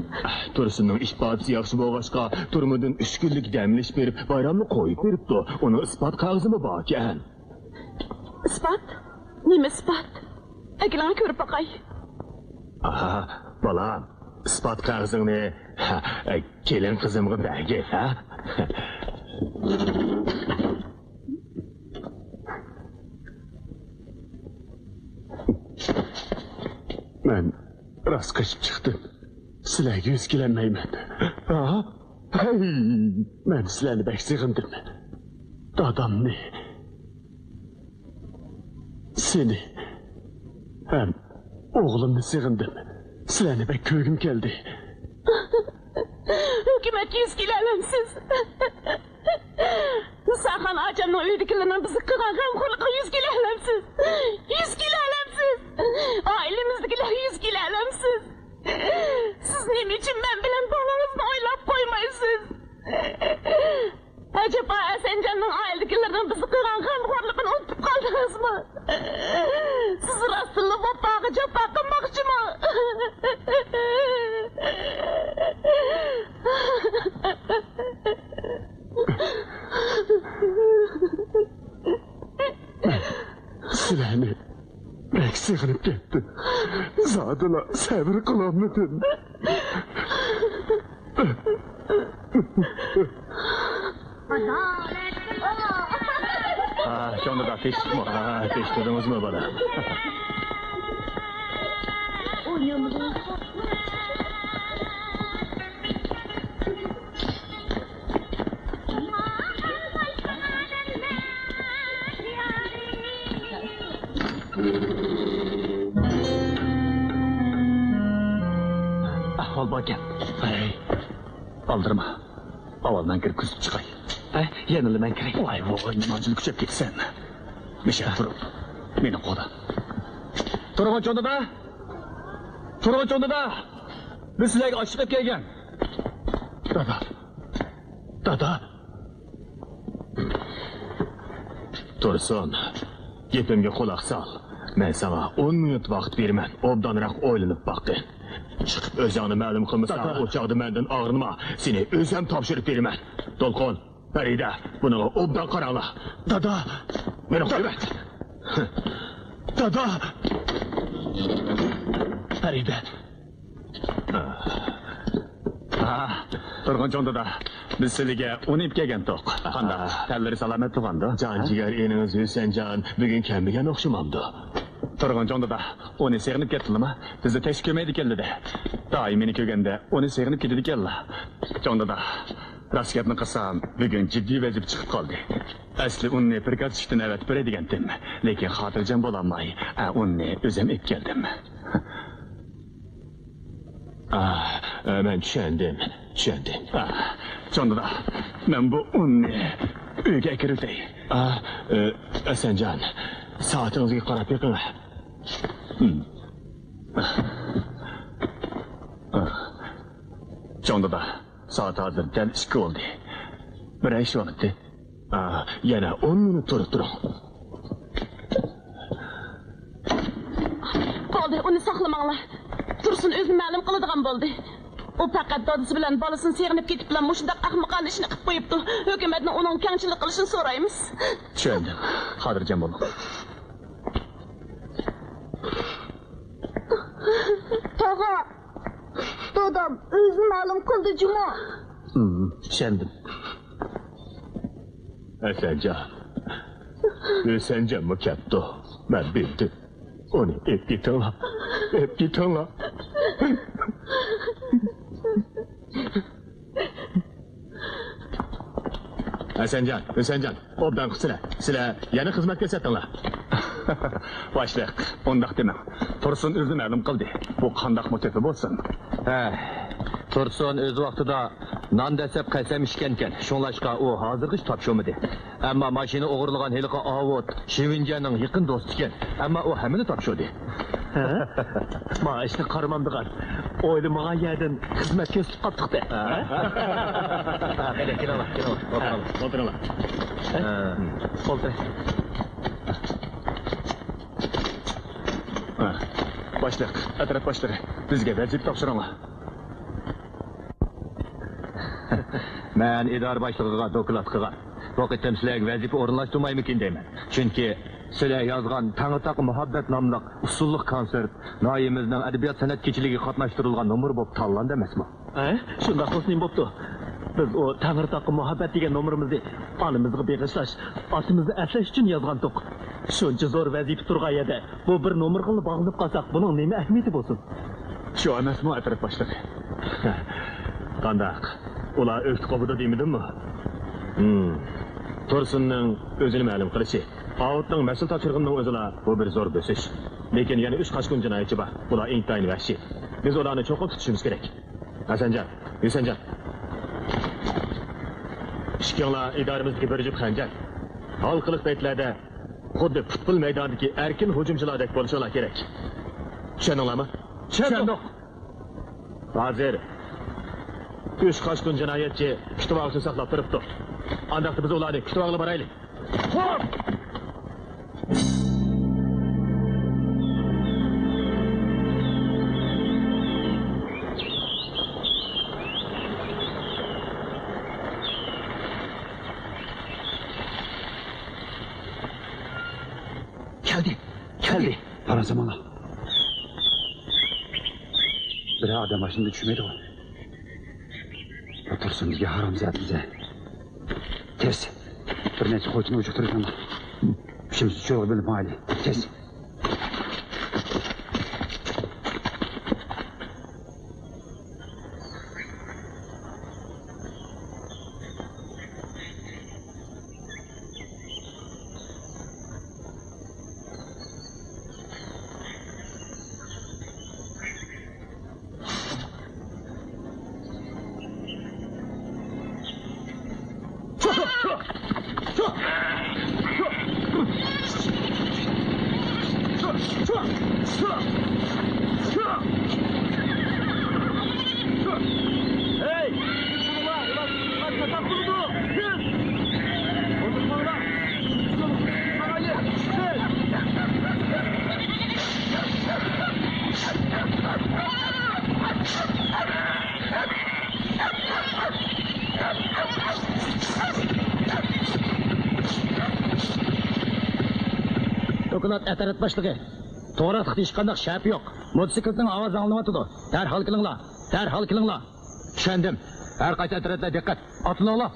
تۇرسۇننىڭ ئىپادىسى ياخشى بولغاچقا، تۈرمىدىن ئۈچ كۈنلۈك دەم ئېلىش بېرىپ، بايرامنى قويۇپ بېرىپتۇ. ئۇنىڭ ئىسپات قەغىزىمۇ باركەن. ئىسپات؟ نېمە ئىسپات؟ ئەكېلىڭە كۆرۈپ باقاي. ئاھا، بالام، ئىسپات قەغىزىڭنى، ھە، كېلىن قىزىمغا بەرگىن، ھە؟ مەن راست قېچىپ چىقتىم. سىلەرگە يۈز كېلەلمەيمەن. ھا؟ ھەي! مەن سىلەرنى بەك سېغىندىم. دادامنى، سېنى ھەم ئوغلۇمنى سېغىندىم. سىلەرنى بەك كۆرگۈم كەلدى. ھۆكۈمەتكە يۈز كېلەلەمسىز؟ نىساخان ئاچامنىڭ ئۆيىدىكىلەرنىڭ بىزگە قىلغان غەمخورلۇقىغا يۈز كېلەلەمسىز؟ يۈز كېلەلەمسىز؟ ئائىلىمىزدىكىلەرگە يۈز كېلەلەمسىز؟ سىز نېمە ئۈچۈن مەن بىلەن بالىڭىزنى ئويلاپ قويمايسىز؟ ئەجەبا، ھەسەنجاننىڭ ئائىلىدىكىلىرىنىڭ بىزگە قىلغان غەمخورلۇقىنى ئۇنتۇپ قالدىڭىزمۇ؟ سىز راستتىنلا ۋاپاغا جاپا قىلماقچىمۇ؟ سىلەرنى بەك سېغىنىپ كەتتىم. زادىلا سەۋر قىلالمىدىم. ھا، چوڭ دادا، تېشىقمۇ؟ ھا، تېشىقلىدىڭىزمۇ، بالا؟ ئەھۋال بار ئەي، ئالدىرىما. ئاۋۋال مەن كىرىپ كۆزىتىپ چىقاي. ئەي، يەنىلا مەن كىرەي. ۋاي، ۋاي، نېمانچىلىك كۈچەپ كېتىسەن. مىشەل، تۇرۇپ، مېنى قوغدا. تۇرغۇن چوڭ دادا! تۇرغۇن چوڭ دادا! بىز سىلەرگە ئاشلىق ئېلىپ كەلگەن. دادا! دادا! تۇرسۇن، گېپىمگە قۇلاق سال. مەن ساڭا ئون مىنۇت ۋاقىت بېرىمەن، ئوبدانراق ئويلىنىپ باققىن. چىقىپ ئۆزۈڭنى مەلۇم قىلمىساڭ، دادا. ئۇ چاغدا مەندىن ئاغرىنما، سېنى ئۆزۈم تاپشۇرۇپ بېرىمەن. دولقۇن، پەرىدە، بۇنىڭغا ئوبدان قاراڭلار. دادا! مېنى قويۇۋەت. دادا! پەرىدە! ئاھ، تۇرغۇن چوڭ دادا، بىز سىلىگە ئۇن ئېلىپ كەلگەنتۇق. قانداق، تەنلىرى سالامەت تۇرغاندۇ؟ جان جىگەر ئىنىڭىز ھۈسەنجان بۈگۈن كەلمىگەن ئوخشىمامدۇ؟ تۇرغۇن چوڭ دادا، ئۇنى سېغىنىپ كەتتىلىما؟ بىزنى تېخى كۆرمەيدىكەنلىدى. دائىم مېنى كۆرگەندە ئۇنى سېغىنىپ كېتىدىكەنلا. چوڭ دادا، راست گەپنى قىلسام، بۈگۈن جىددىي ۋەزىپە چىقىپ قالدى. ئەسلى ئۇننى پىركازچىكتىن ئەۋەتىپ بېرەي دېگەنتىم، لېكىن خاتىرجەم بولالماي، ئە، ئۇننى ئۆزۈم ئېلىپ كەلدىم. ئا، ئە، مەن چۈشەندىم، چۈشەندىم. ئا، چوڭ دادا، مەن بۇ ئۇننى ئۆيگە ئەكىرىۋېتەي. ئا، ئە، ھەسەنجان، سائىتىڭىزگە قاراپ بېقىڭ. ھىم. ئا، چوڭ دادا، سائەت ھازىر دەل ئىككى بولدى. بىرەر ئىش بولۇپتۇ. ئا، يەنە ئون مىنۇت تۇرۇپ تۇرۇڭ. بولدى، ئۇنى ساقلىماڭلار. تۇرسۇن ئۆزىنى مەلۇم قىلىدىغان بولدى. ئۇ پەقەت دادىسى بىلەن بالىسىنى سېغىنىپ كېتىپلا مۇشۇنداق ئەخمىقانە ئىشنى قىلىپ قويۇپتۇ. ھۆكۈمەتنىڭ ئۇنىڭغا كەڭچىلىك قىلىشىنى سورايمىز. چۈشەندىم. خاتىرجەم بولۇڭ. تاغا! دادام ئۆزىنى مەلۇم قىلدى جۇمۇ. ھىم، چۈشەندىم. ھەسەنجان. ھۈسەنجانمۇ كەپتۇ. مەن بىلدىم. ئۇنى ئېلىپ كېتىڭلار. ئېلىپ كېتىڭلار. ھەسەنجان، ھۈسەنجان، ئوبدان قىپسىلە. سىلەر يەنە خىزمەتكە سەتىڭلار. باشلىق، ئۇنداق دېمەڭ. تۇرسۇن ئۆزىنى مەلۇم قىلدى. بۇ قانداقمۇ تۆپە بولسۇن. ھە، تۇرسۇن ئۆز ۋاقتىدا نان دەسسەپ قەسەم ئىچكەنكەن. شۇڭلاشقا ئۇ ھازىرغىچە تاپشۇرمىدى. ئەمما ماشىنا ئوغرىلىغان ھېلىقى ئاۋۇت شىۋىنجيەننىڭ يېقىن دوستىكەن. ئەمما ئۇ ھەممىنى تاپشۇردى. ھە؟ مائاشنى قارىمامدىغان، ئويلىمىغان يەردىن خىزمەتكە ئۆتۈپ قاپتۇق-دە. ھە؟ ھە، قېنى، كېلىڭلار، كېلىڭلار، ئولتۇرۇڭلار. ئولتۇرۇڭلار. ھە؟ ھە. ئولتۇرۇڭ. ھە. باشلىق، ئەترەت باشلىرى، بىزگە ۋەزىپە تاپشۇرۇڭلار. مەن ئىدارە باشلىقىغا دوكلات قىلغان. بۇ قېتىم سىلەرگە ۋەزىپە ئورۇنلاشتۇرمايمىكىن دەيمەن. چۈنكى سىلەر يازغان تەڭرىتاغقا مۇھەببەت ناملىق ئۇسسۇللۇق كونسېرت ناھىيەمىزنىڭ ئەدەبىيات-سەنئەت كېچىلىكىگە قاتناشتۇرۇلغان نومۇر بولۇپ تاللاندى ئەمەسمۇ؟ ھە؟ شۇنداق بولسا نېمە بوپتۇ؟ بىز ئۇ تەڭرىتاغقا مۇھەببەت دېگەن نومۇرىمىزنى ئانىمىزغا بېغىشلاش، ئاتىمىزنى ئەسلەش ئۈچۈن يازغانتۇق. شۇنچە زور ۋەزىپە تۇرغان يەردە بۇ بىر نومۇرغىلا باغلىنىپ قالساق، بۇنىڭ نېمە ئەھمىيىتى بولسۇن؟ شۇ ئەمەسمۇ، ئەترەت باشلىقى؟ قانداق؟ ئۇلار ئۆكتە قوپىدۇ دېمىدىممۇ؟ ھىم. تۇرسۇننىڭ ئۆزىنى مەلۇم قىلىشى، ئاۋۇتنىڭ مەسئۇل تاپشۇرغىنىنىڭ ئۆزىلا بۇ بىر زور بۆسۈش. لېكىن يەنە ئۈچ قاچقۇن جىنايەتچى بار. بۇلار ئىنتايىن ۋەھشىي. بىز ئۇلارنى چوقۇم تۇتۇشىمىز كېرەك. ھەسەنجان، ھۈسەنجان. ئىككىڭلار ئىدارىمىزدىكى بىر جۈپ خەنجەر. ھالقىلىق پەيتلەردە خۇددى پۇتبول مەيدانىدىكى ئەركىن ھۇجۇمچىلاردەك بولۇشۇڭلار كېرەك. چۈشەندىڭلارمۇ؟ چۈشەندۇق. ھازىر ئۈچ قاچقۇن جىنايەتچى كۈتۈۋالغۇچىنى ساقلاپ تۇرۇپتۇ. ئانداقتا بىز ئۇلارنى كۈتۈۋالغىلى بارايلى. خوپ! كەلدى! كەلدى! قارىسام ئانا. بىرەر ئادەم ماشىنىدا چۈشمەيدىغۇ. ئولتۇرسۇن بىزگە ھارامزادىمىز. تېز! بىر نەچچە قوچىنى ئۇجۇقتۇرۇپ ئۈچىمىز چۇرۇغا بۆلۈپ ماڭايلى. تېز! دوكلات ئەترەت باشلىقى. توغراقلىقتا ھېچقانداق شەپە يوق. موتوسىكلىتنىڭ ئاۋازى ئاڭلىنىۋاتىدۇ. دەرھال كېلىڭلار. دەرھال كېلىڭلار. چۈشەندىم. ھەر قايسى ئەترەتلەر دىققەت. ئاتلىنىڭلار.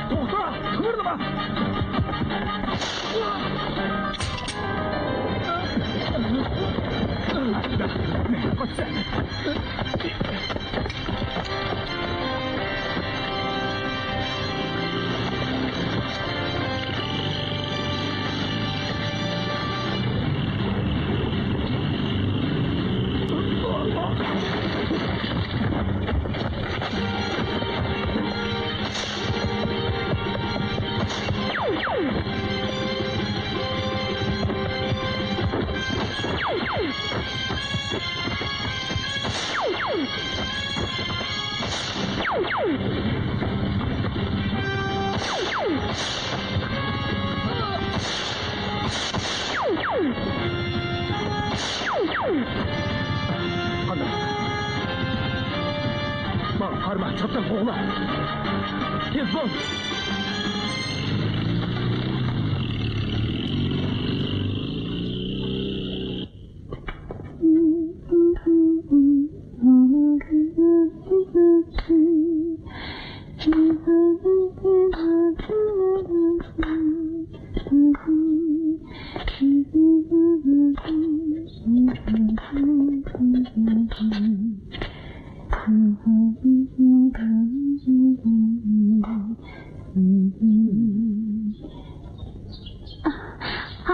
توختا! قىمىرلىما! قانداق؟ ماڭا قارىما، چاپسان قوغلا. تېز بول!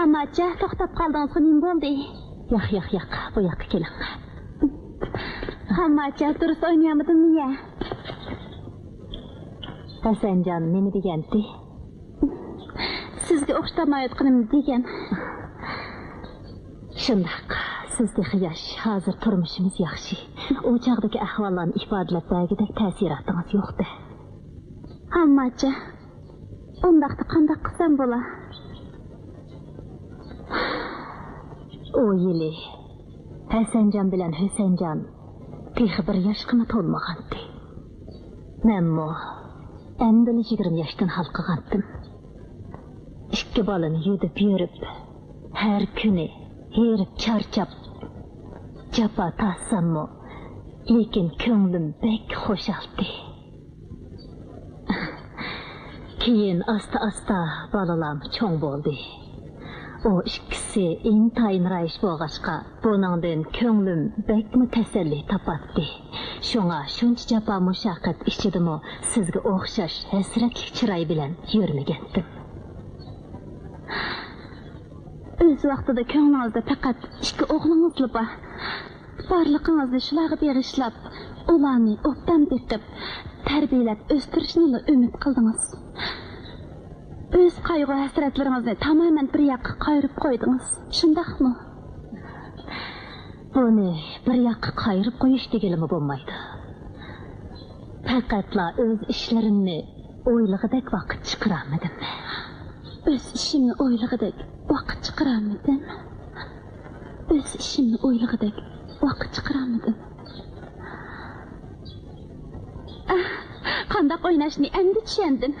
ھامماچا، توختاپ قالدىڭىزغۇ، نېمە بولدى؟ ياق، ياق، ياق، بۇ ياققا كېلىڭ. ھامماچا، دۇرۇس ئوينىيالمىدىممۇ يا؟ ھەسەنجان نېمە دېگەنتى؟ سىزگە ئوخشىتالمايۋاتقىنىمنى دېگەن. شۇنداق، سىز تېخى ياش، ھازىر تۇرمۇشىمىز ياخشى. ئۇ چاغدىكى ئەھۋاللارنى ئىپادىلەپ بەرگۈدەك تەسىراتىڭىز يوق-دە. ھامماچا، ئۇنداقتا قانداق قىلسام بولا؟ ئۇ يىلى ھەسەنجان بىلەن ھۈسەنجان تېخى بىر ياشقىمۇ تولمىغانتى. مەنمۇ ئەمدىلا يىگىرمە ياشتىن ھالقىغانتىم. ئىككى بالىنى يۈدۈپ يۈرۈپ، ھەر كۈنى ھېرىپ چارچاپ، جاپا تارتساممۇ، لېكىن كۆڭلۈم بەك خۇشالتى. كېيىن ئاستا-ئاستا بالىلارمۇ چوڭ بولدى. ئۇ ئىككىسى ئىنتايىن رايىش بولغاچقا، بۇنىڭدىن كۆڭلۈم بەكمۇ تەسەللى تاپاتتى. شۇڭا شۇنچە جاپا مۇشەققەت ئىچىدىمۇ سىزگە ئوخشاش ھەسرەتلىك چىراي بىلەن يۈرمىگەنتىم. ئۆز ۋاقتىدا كۆڭلىڭىزدە پەقەت ئىككى ئوغلىڭىزلا بار. بارلىقىڭىزنى شۇلارغا بېغىشلاپ، ئۇلارنى ئوبدان بېقىپ، تەربىيەلەپ ئۆستۈرۈشنىلا ئۈمىد قىلدىڭىز. ئۆز قايغۇ-ھەسرەتلىرىڭىزنى تامامەن بىر ياققا قايرىپ قويدىڭىز، شۇنداقمۇ؟ بۇنى بىر ياققا قايرىپ قويۇش دېگىلىمۇ بولمايدۇ. پەقەتلا ئۆز ئىشلىرىمنى ئويلىغۇدەك ۋاقىت چىقىرالمىدىم. ئۆز ئىشىمنى ئويلىغۇدەك ۋاقىت چىقىرالمىدىم. ئۆز ئىشىمنى ئويلىغۇدەك ۋاقىت چىقىرالمىدىم. ئاھ، قانداق ئويناشنى ئەمدى چۈشەندىم.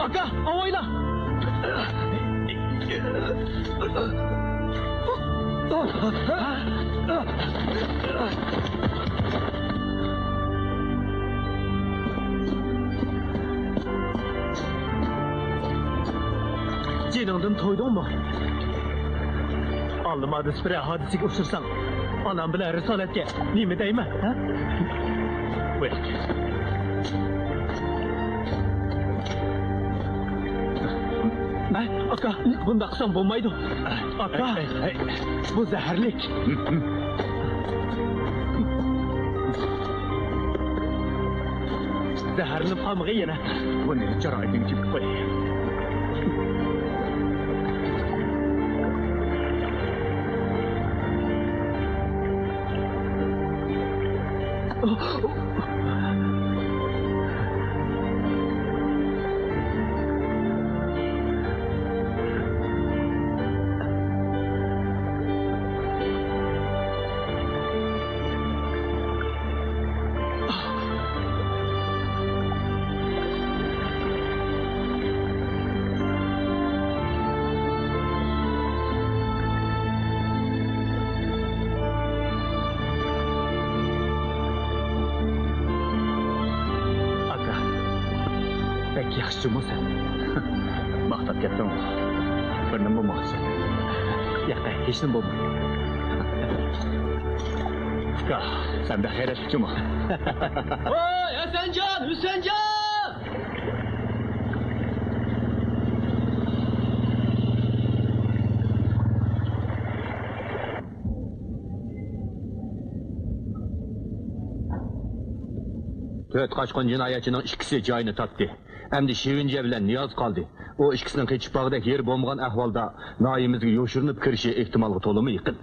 ئاكا، ئاۋايلا! جېنىڭدىن تويدۇڭمۇ؟ ئاللىمادا بىرەر ھادىسىگە ئۇچرىساڭ، ئانام بىلەن رىسالەتكە نېمە دەيمەن، ھە؟ ۋەي. ھە، ئاكا، بۇنداق قىلساڭ بولمايدۇ. ئاكا، ھەي، ھەي، ھەي. بۇ زەھەرلىك. زەھەرلىنىپ قالمىغىن يەنە. بۇنى چىرايىدىن چېكىپ قوي. ياخشىمۇ سەن؟ ماختاپ كەتتىڭ. بىر نېمە بولمىغانسەن؟ ياق، ھېچنېمە بولمىدى. ئۇكا، سەن بەك غەيرەتلىك جۇمۇ. ۋاي، ھەسەنجان، ھۈسەنجان! تۆت قاچقۇن جىنايەتچىنىڭ ئىككىسى جايىنى تاپتى. ئەمدى شىۋىنجيە بىلەن نىياز قالدى. ئۇ ئىككىسىنىڭ قېچىپ باغدەك يېرى بولمىغان ئەھۋالدا ناھىيىمىزگە يوشۇرۇنۇپ كىرىشى ئېھتىمالغا تولىمۇ يېقىن.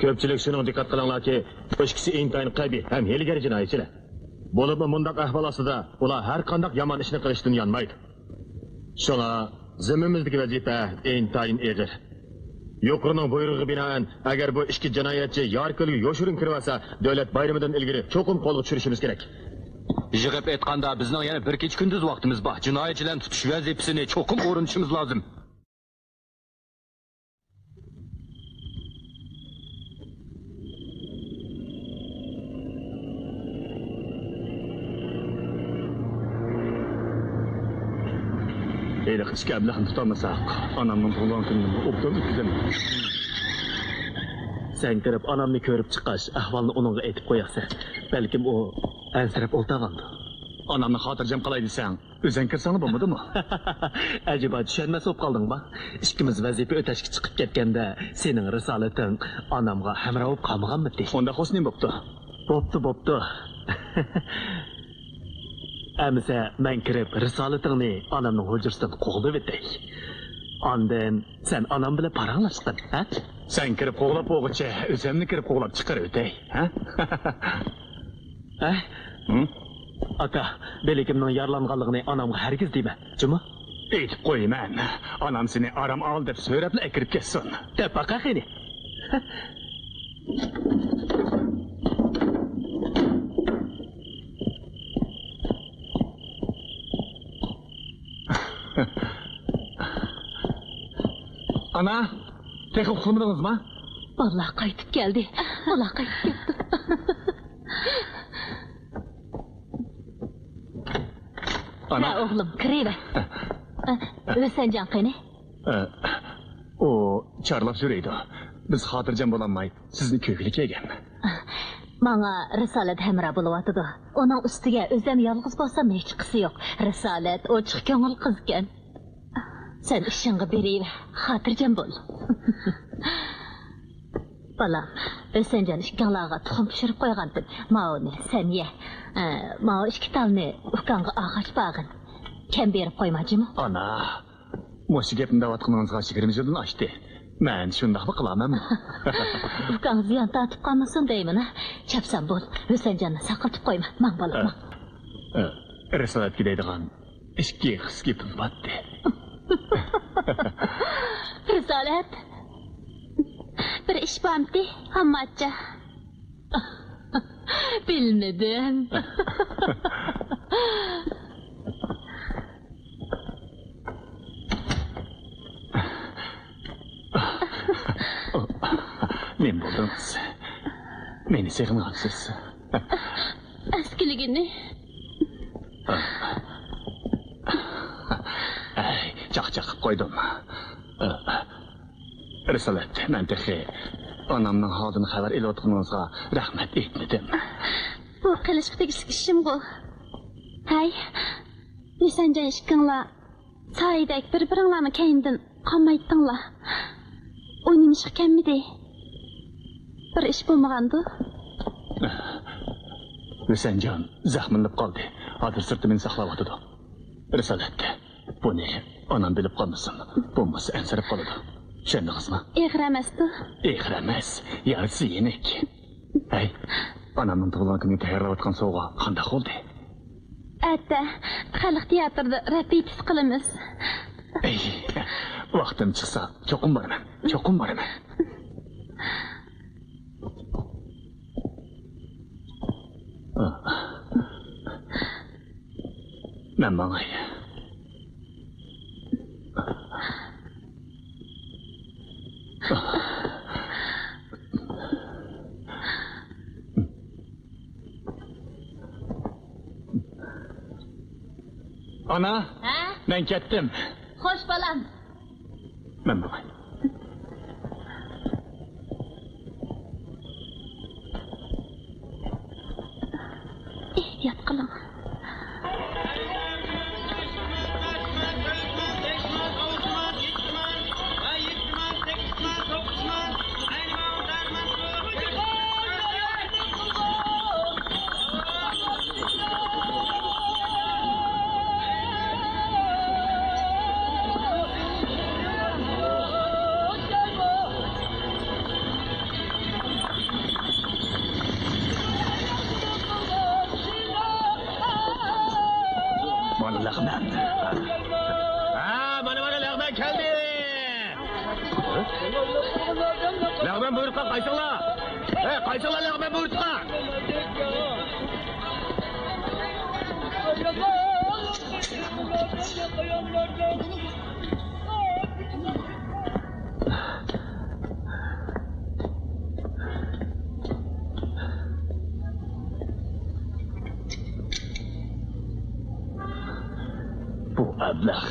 كۆپچىلىك شۇنىڭغا دىققەت قىلىڭلاركى، بۇ ئىككىسى ئىنتايىن قەبىھ ھەم ھىيلىگەر جىنايەتچىلەر. بولۇپمۇ مۇنداق ئەھۋال ئاستىدا ئۇلار ھەر قانداق يامان ئىشنى قىلىشتىن يانمايدۇ. شۇڭا زىممىمىزدىكى ۋەزىپە ئىنتايىن ئېغىر. يۇقىرىنىڭ بۇيرۇقىغا بىنائەن، ئەگەر بۇ ئىككى جىنايەتچى ياركۆلگە يوشۇرۇن كىرىۋالسا، دۆلەت بايرىمىدىن ئىلگىرى چوقۇم قولغا چۈشۈرۈشىمىز كېرەك. يىغىپ ئېيتقاندا، بىزنىڭ يەنە بىر كېچە-كۈندۈز ۋاقتىمىز بار. جىنايەتچىلەرنى تۇتۇش ۋەزىپىسىنى چوقۇم ئورۇندىشىمىز لازىم. ھېلىقى ئىككى ئەبلەخنى تۇتالمىساق، ئانامنىڭ تۇغۇلغان كۈنىنى ئوبدان ئۆتكۈزەلمەيمىز. سەن كىرىپ ئانامنى كۆرۈپ چىققاچ، ئەھۋالنى ئۇنىڭغا ئېيتىپ قويارسەن. بەلكىم ئۇ ئەنسىرەپ ئولتۇرغاندۇ. ئانامنى خاتىرجەم قىلاي دېسەڭ، ئۆزەڭ كىرسەڭلا بولمىدىمۇ؟ ئەجەبا چۈشەنمەس بولۇپ قالدىڭما؟ ئىككىمىز ۋەزىپە ئۆتەشكە چىقىپ كەتكەندە، سېنىڭ رىسالىتىڭ ئانامغا ھەمراھ بولۇپ قالمىغانمىدى؟ ئۇنداق بولسا نېمە بوپتۇ؟ بوپتۇ، بوپتۇ. ئەمىسە مەن كىرىپ رىسالىتىڭنى ئانامنىڭ ھۇجرىسىدىن قوغلىۋېتەي. ئاندىن سەن ئانام بىلەن پاراڭلاشقىن، ھە؟ سەن كىرىپ قوغلاپ بولغۇچە ئۆزۈمنى كىرىپ قوغلاپ چىقىرىۋېتەي، ھە؟ ھە؟ ھىم؟ ئاكا، بىلىكىمنىڭ يارىلانغانلىقىنى ئانامغا ھەرگىز دېمە، جۇمۇ؟ ئېيتىپ قويىمەن. ئانام سېنى ئارام ئال دەپ سۆرەپلا ئەكىرىپ كەتسۇن. دەپ باقە قېنى. ئانا، تېخى ئۇخلىمىدىڭىزما؟ بالىلار قايتىپ كەلدى. بالىلار قايتىپ كەپتۇ. ئانا. ھە، ئوغلۇم، كىرىۋەر. ھۈسەنجان قېنى؟ ئە، ئۇ چارلاپ يۈرىدۇ. بىز خاتىرجەم بولالماي، سىزنى كۆرگىلى كەلگەن. ماڭا رىسالەت ھەمراھ بولۇۋاتىدۇ. ئۇنىڭ ئۈستىگە ئۆزۈم يالغۇز بولسام ھېچقىسى يوق. رىسالەت ئوچۇق كۆڭۈل قىزكەن. سەن ئىشىڭغا بېرىۋەر، خاتىرجەم بول. بالام، ھۈسەنجان ئىككىڭلارغا تۇخۇم پىشۇرۇپ قويغانتىم. ماۋۇنى سەن يە. ئە، ماۋۇ ئىككى تالنى ئۇكاڭغا ئالغاچ بارغىن. كەم بېرىپ قويما جۇمۇ. ئانا، مۇشۇ گەپنى دەۋاتقىنىڭىزغا يىگىرمە يىلدىن ئاشتى. مەن شۇنداقمۇ قىلامەنمۇ؟ ئۇكاڭ زىيان تارتىپ قالمىسۇن دەيمەن ھە. چاپسان بول، ھۈسەنجاننى ساقلىتىپ قويما. ماڭ بالام، ماڭ. ئە، رىسالەتكە دەيدىغان ئىككى خىس گېپىم باتتى. رىسالەت، بىر ئىش بارمىتى، ھامماتچا؟ بىلمىدىم. نېمە بولدىڭىز؟ مېنى سېغىنغانسىز؟ ئەسكىلىگىنى. ئەي، چاقچاق قىلىپ قويدۇم. رىسالەت، مەن تېخى ئانامنىڭ ھالىدىن خەۋەر ئېلىۋاتقىنىڭىزغا رەھمەت ئېيتمىدىم. بۇ قىلىشقا تېگىشلىك ئىشىمغۇ. ھەي، ھۈسەنجان ئىككىڭلار سايىدەك بىر-بىرىڭلارنىڭ كەينىدىن قالمايتتىڭلار. ئۇ نېمىشقا كەلمىدى؟ بىر ئىش بولمىغاندۇ؟ ھۈسەنجان زەخىملىنىپ قالدى. ھازىر سىرتتا مېنى ساقلاۋاتىدۇ. رىسالەت، بۇنى ئانام بىلىپ قالمىسۇن. بولمىسا ئەنسىرەپ قالىدۇ. چۈشەندىڭىزمۇ؟ ئېغىر ئەمەستۇ؟ ئېغىر ئەمەس. يارىسى يېنىك. ھەي، ئانامنىڭ تۇغۇلغان كۈنىگە تەييارلاۋاتقان سوۋغا قانداق بولدى؟ ئەتە خەلق تىياتىرىدا رېپېتىتسىيە قىلىمىز. ئەي، ۋاقتىم چىقسا، چوقۇم بارىمەن، چوقۇم بارىمەن. مەن ماڭاي. ئانا، ھە؟ مەن كەتتىم. خوش، بالام. مەن بولغاي. ئېھتىيات قىلىڭ. مانا لەغمەن. ھە، مانا، مانا لەغمەن كەلدى. لەغمەن بۇيرۇتقا قايسىڭلار؟ ھە، قايسىڭلار لەغمەن بۇيرۇتقا؟ بۇ ئەبلەخ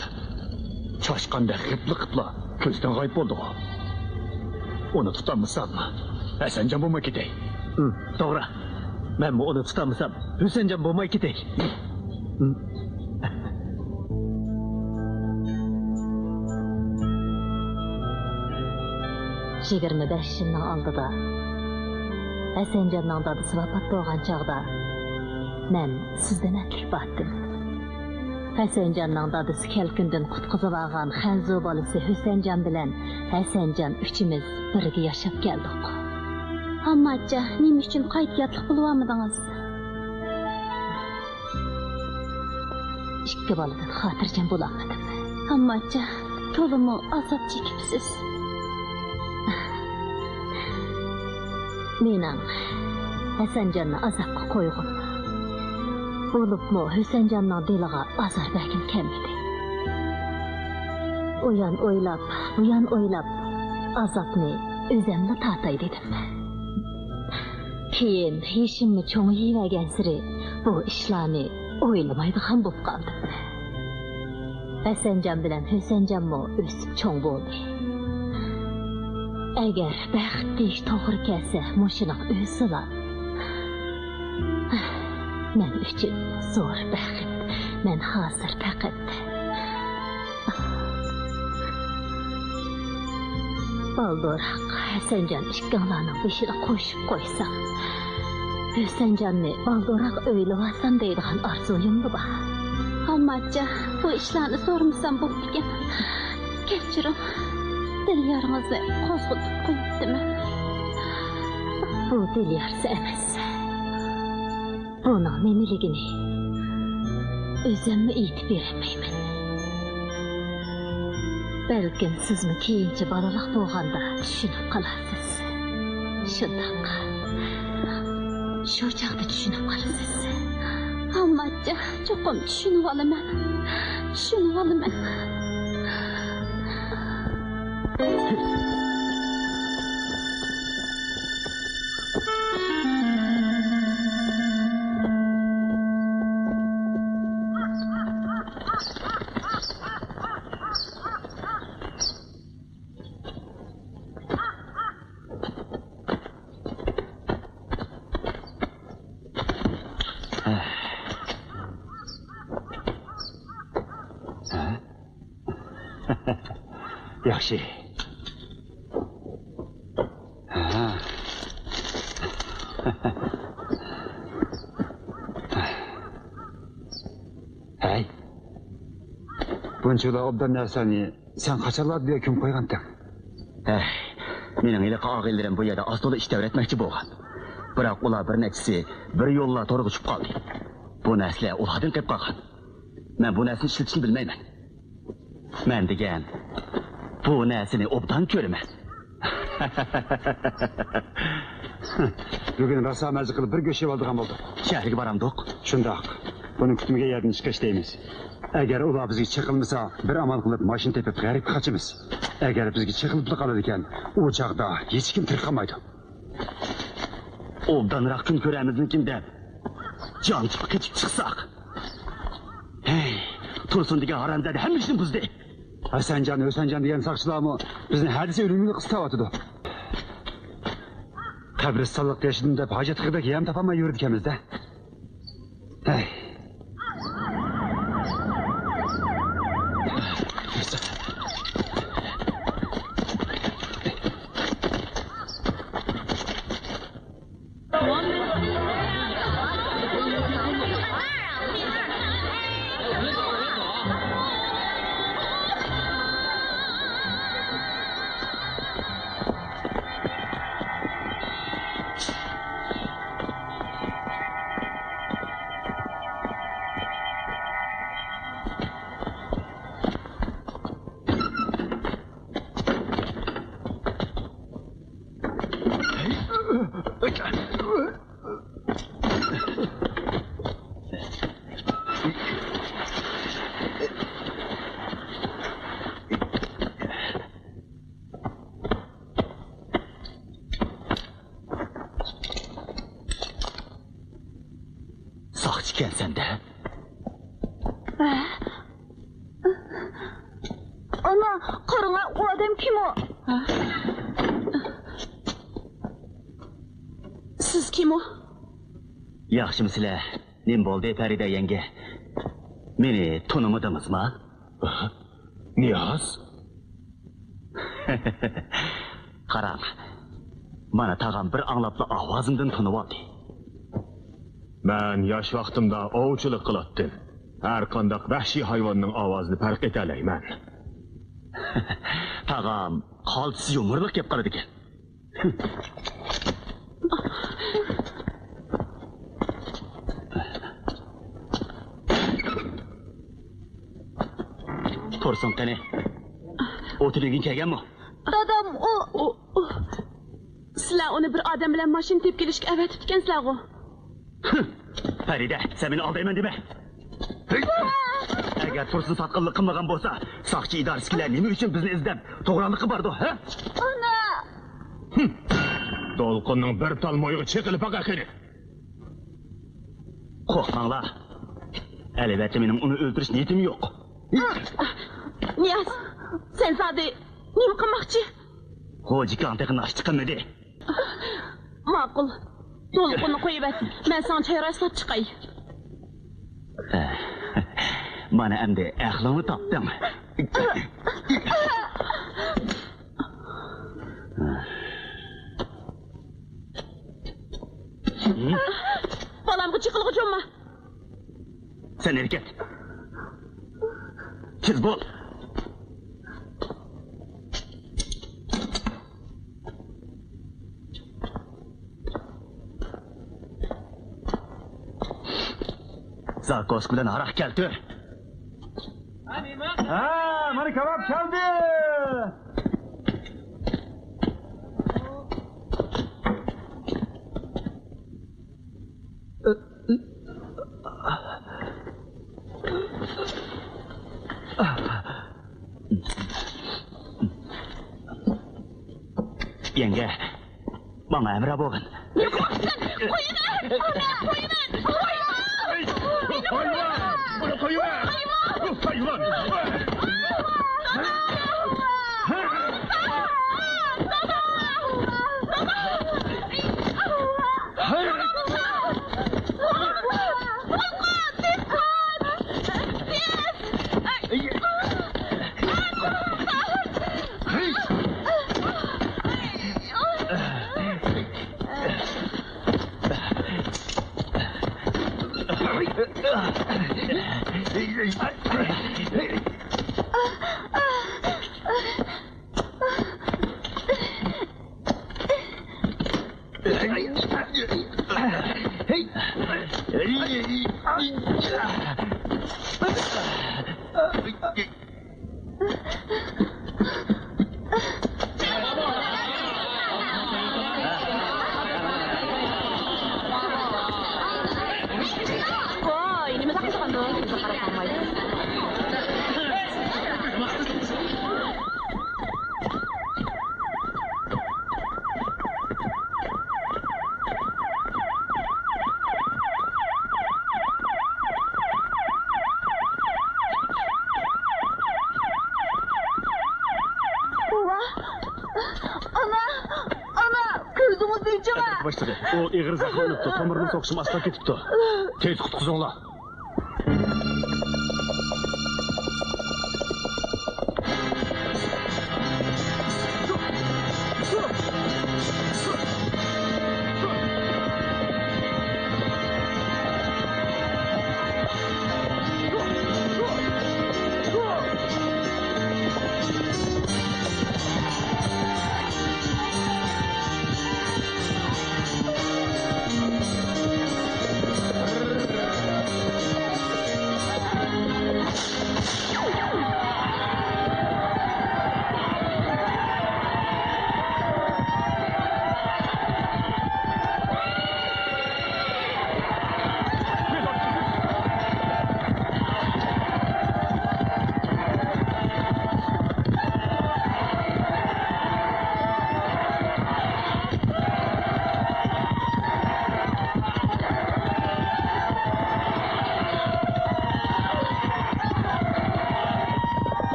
چاشقاندەك غىپلا-غىپلا كۆزدىن غايىب بولدىغۇ. ئۇنى تۇتالمىسام، ھەسەنجان بولماي كېتەي. ھىم، توغرا. مەنمۇ ئۇنى تۇتالمىسام، ھۈسەنجان بولماي كېتەي. ھىم. يىگىرمە بەش يىلنىڭ ئالدىدا ھەسەنجاننىڭ دادىسى ۋاپات بولغان چاغدا، مەن سىزدىن ئەتلىك بارتتىم. ھەسەنجاننىڭ دادىسى كەلكۈندىن قۇتقۇزۇۋالغان خەنزۇ بالىسى ھۈسەنجان بىلەن ھەسەنجان ئۈچىمىز بىرگە ياشاپ كەلدۇق. ئامماچچا، نېمە ئۈچۈن قايتا ياتلىق بولۇۋالمىدىڭىز؟ ئىككى بالىدىن خاتىرجەم بولالمىدىم. ئامماچچا، تولىمۇ ئازاب چېكىپسىز. مېنىڭ ھەسەنجاننى ئازابقا قويغۇم، بولۇپمۇ ھۈسەنجاننىڭ دىلىغا ئازار بەرگۈم كەلمىدى. ئۇيان ئويلاپ، بۇيان ئويلاپ، ئازابنى ئۆزۈملا تارتاي دېدىم. كېيىن يېشىممۇ چوڭىيىۋەرگەنسېرى بۇ ئىشلارنى ئويلىمايدىغان بولۇپ قالدىم. ھەسەنجان بىلەن ھۈسەنجانمۇ ئۆسۈپ چوڭ بولدى. ئەگەر بەخت دېيىش توغرا كەلسە، مۇشۇنىڭ ئۆزىلا. مەن ئۈچۈن زور بەخت. مەن ھازىر پەقەت بالدۇرراق ھەسەنجان ئىككىڭلارنىڭ بېشىدا قوشۇپ قويسام، ھۈسەنجاننى بالدۇرراق ئۆيلىۋالسام دەيدىغان ئارزۇيۇملا بار. ئامماچچا، بۇ ئىشلارنى سورىمىسام بوپتىكەن. كەچۈرۈڭ، دىل يارىڭىزنى قوزغىتىپ قويۇپتىمەن. بۇ دىل يارىسى ئەمەس. بۇنىڭ نېمىلىكىنى ئۆزۈممۇ ئېيتىپ بېرەلمەيمەن. بەلكىم سىزمۇ كېيىنچە بالىلىق بولغاندا چۈشىنىپ قالارسىز. شۇنداق. شۇ چاغدا چۈشىنىپ قالىسىز. ئامماچچا، چوقۇم چۈشىنىۋالىمەن. چۈشىنىۋالىمەن. ياخشى. ھەي، بۇنچىلا ئوبدان نەرسىلەرنى سەن قاچانلاردىن بېرى كۆمۈپ قويغانتىڭ؟ ھەي، مېنىڭ ھېلىقى ئاغىنىلىرىم بۇ يەردە ئاز-تولا ئىش تەۋرەتمەكچى بولغان. بىراق ئۇلار بىر نەچچىسى بىر يوللا تورغا چۈشۈپ قالدى. بۇ نەرسىلەر ئۇلاردىن قېلىپ قالغان. مەن بۇ نەرسىنى ئىشلىتىشنى بىلمەيمەن. مەن دېگەن، بۇ نەرسىنى ئوبدان كۆرىمەن. بۈگۈن راسا مەززە قىلىپ بىر گۆش يەۋالىدىغان بولدۇق. شەھەرگە بارامدۇق؟ شۇنداق. بۇنى كۈتمىگەن يەردىن چىقىش دەيمىز. ئەگەر ئۇلار بىزگە چېقىلمىسا، بىر ئامال قىلىپ ماشىنا تېپىپ غەربكە قاچىمىز. ئەگەر بىزگە چېقىلىپلا قالىدىكەن، ئۇ چاغدا ھېچكىم تىرىك قالمايدۇ. ئوبدانراق كۈن كۆرەرمىزمىكىن دەپ، جان تىكىپ قېچىپ چىقساق. ھەي، تۇرسۇن دېگەن ھارامزادە ھەممە ئىشنى بۇزدى. ھەسەنجان، ھۆسەنجان دېگەن ساقچىلارمۇ بىزنى ھەدىسى ئۆلۈمگە قىستاۋاتىدۇ. قەبرىستانلىق ياشىدىم دەپ ھاجەتخانىدەك يەم تاپالماي يۈرىدىكەنمىز-دە. ھەي. ساقچى ئىكەنسەن-دە. ئانا، قاراڭا، ئۇ ئادەم كىم ئۇ؟ سىز كىم ئۇ؟ ياخشىمۇسىلەر؟ نېمە بولدى، پەرىدە يەڭگە؟ مېنى تونۇمىدىڭىزما؟ نىياز؟ قاراڭ، مانا تاغام بىر ئاڭلاپلا ئاۋازىمدىن تونۇۋالدى. مەن ياش ۋاقتىمدا ئوۋچىلىق قىلاتتىم. ھەر قانداق ۋەھشىي ھايۋاننىڭ ئاۋازىنى پەرق ئېتەلەيمەن. تاغام قالتىس يۇمۇرلۇق گەپ قىلىدىكەن. تۇرسۇن قېنى؟ ئۇ تۈنۈگۈن كەلگەنمۇ؟ دادام، ئۇ، ئۇ، ئۇ. سىلەر ئۇنى بىر ئادەم بىلەن ماشىنا تېپىپ كېلىشكە ئەۋەتىپتىكەنسىلەرغۇ؟ پەرىدە، سەن مېنى ئالدايمەن دېمە. ئەگەر تۇرسۇن ساتقىنلىق قىلمىغان بولسا، ساقچى ئىدارىسىدىكىلەر نېمە ئۈچۈن بىزنى ئىزدەپ توغراقلىققا بارىدۇ، ھە؟ ئانا! دولقۇننىڭ بىر تال مويىغا چېقىلىپ باقاي قېنى. قورقماڭلار. ئەلۋەتتە، مېنىڭ ئۇنى ئۆلتۈرۈش نىيىتىم يوق. نىياز، سەن زادى نېمە قىلماقچى؟ خوجىكاڭ تېخى ناشتا قىلمىدى. ماقۇل. دولقۇننى قويۇۋەت. مەن ساڭا چاي رايسلاپ چىقاي. مانا ئەمدى ئەقلىڭنى تاپتىڭ. بالامغا چېقىلغۇچۇمما؟ سەن ھەرىكەت. تېز بول. زاكوسكا بىلەن ھاراق كەلتۈر. ھە، مانا كاۋاپ كەلدى. يەڭگە، ماڭا ھەمراھ بولغىن. يوق، قويۇۋەر! ئانا، قويۇۋەر! قويۇۋەر! مېنى قويۇۋەر! قويۇۋەر! قويۇۋەر! قويۇۋەر! ۋاي، نېمە تاقىسىغاندۇ؟ بىزگە قاراپ قالمايدۇ. باشلىقى، ئۇ ئېغىر زەخىملىنىپتۇ، تومۇرنىڭ سوقۇشىمۇ ئاستا كېتىپتۇ. تېز قۇتقۇزۇڭلار.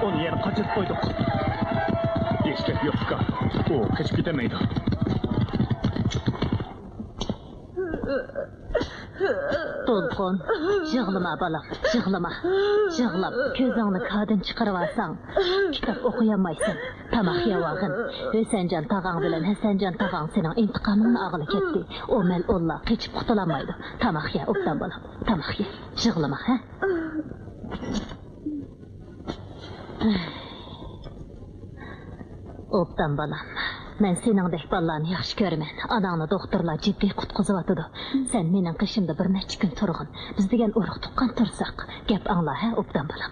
ئۇنى يەنە قاچۇرۇپ قويدۇق. ھېچ گەپ يوق، ئۇكا. ئۇ قېچىپ كېتەلمەيدۇ. دولقۇن، يىغلىما بالام، يىغلىما. يىغلاپ كۆزۈڭنى كادىن چىقىرىۋالساڭ، كىتاب ئوقۇيالمايسەن. تاماق يەۋالغىن. ھۈسەنجان تاغاڭ بىلەن ھەسەنجان تاغاڭ سېنىڭ ئىنتىقامىڭنى ئالغىلى كەتتى. ئۇ مەلئۇنلار قېچىپ قۇتۇلالمايدۇ. تاماق يە، ئوبدان بالام. تاماق يە. يىغلىما، ھە؟ ئوبدان بالام، مەن سېنىڭدەك بالىلارنى ياخشى كۆرىمەن. ئاناڭنى دوختۇرلار جىددىي قۇتقۇزۇۋاتىدۇ. سەن مېنىڭ قېشىمدا بىر نەچچە كۈن تۇرغىن. بىز دېگەن ئۇرۇق تۇغقان تۇرساق، گەپ ئاڭلا ھە، ئوبدان بالام.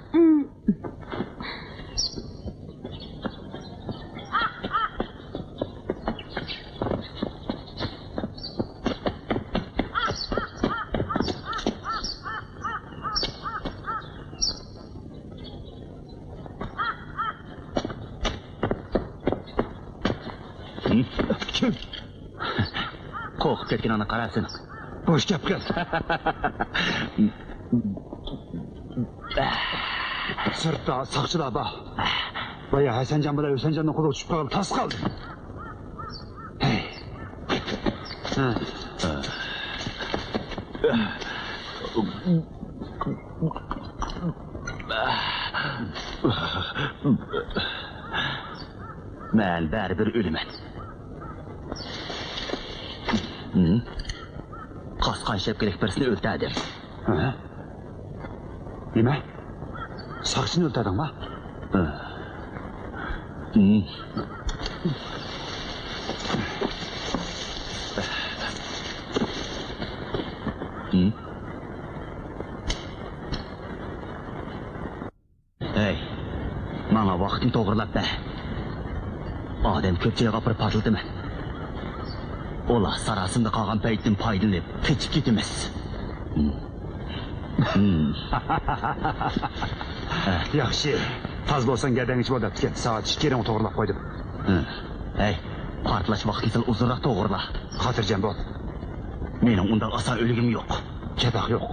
كىم؟ قورقۇپ كەتكىنىڭنى قارا سېنىڭ. بوش گەپ قىل. سىرتتا ساقچىلار بار. بايا ھەسەنجان بىلەن ھۈسەنجاننىڭ قولىغا چۈشۈپ قالغىلى تاس قالدى. ھەي. مەن بەرىبىر ئۆلىمەن. ھىم؟ قاسقان شەپكىلىك بىرسىنى ئۆلتۈردۈم. ھە؟ نېمە؟ ساقچىنى ئۆلتۈردۈڭما؟ ھىم. ھىم؟ ھەي، ماڭا ۋاقىتنى توغرىلاپ بەر. ئادەم كۆپ جايغا ئاپىرىپ پارتلىتىمەن. ئۇلار ساراسىمدا قالغان پەيتتىن پايدىلىنىپ قېچىپ كېتىمىز. ياخشى، تاز بولساڭ گەدەڭ ئىچىپ دەپتىكەن. سائەت ئىككى يېرىمغا توغرىلاپ قويدۇم. ھەي، پارتلاش ۋاقتىنى سەل ئۇزۇنراق توغرىلا. خاتىرجەم بول. مېنىڭ ئۇنداق ئاسان ئۆلگۈم يوق. چاتاق يوق.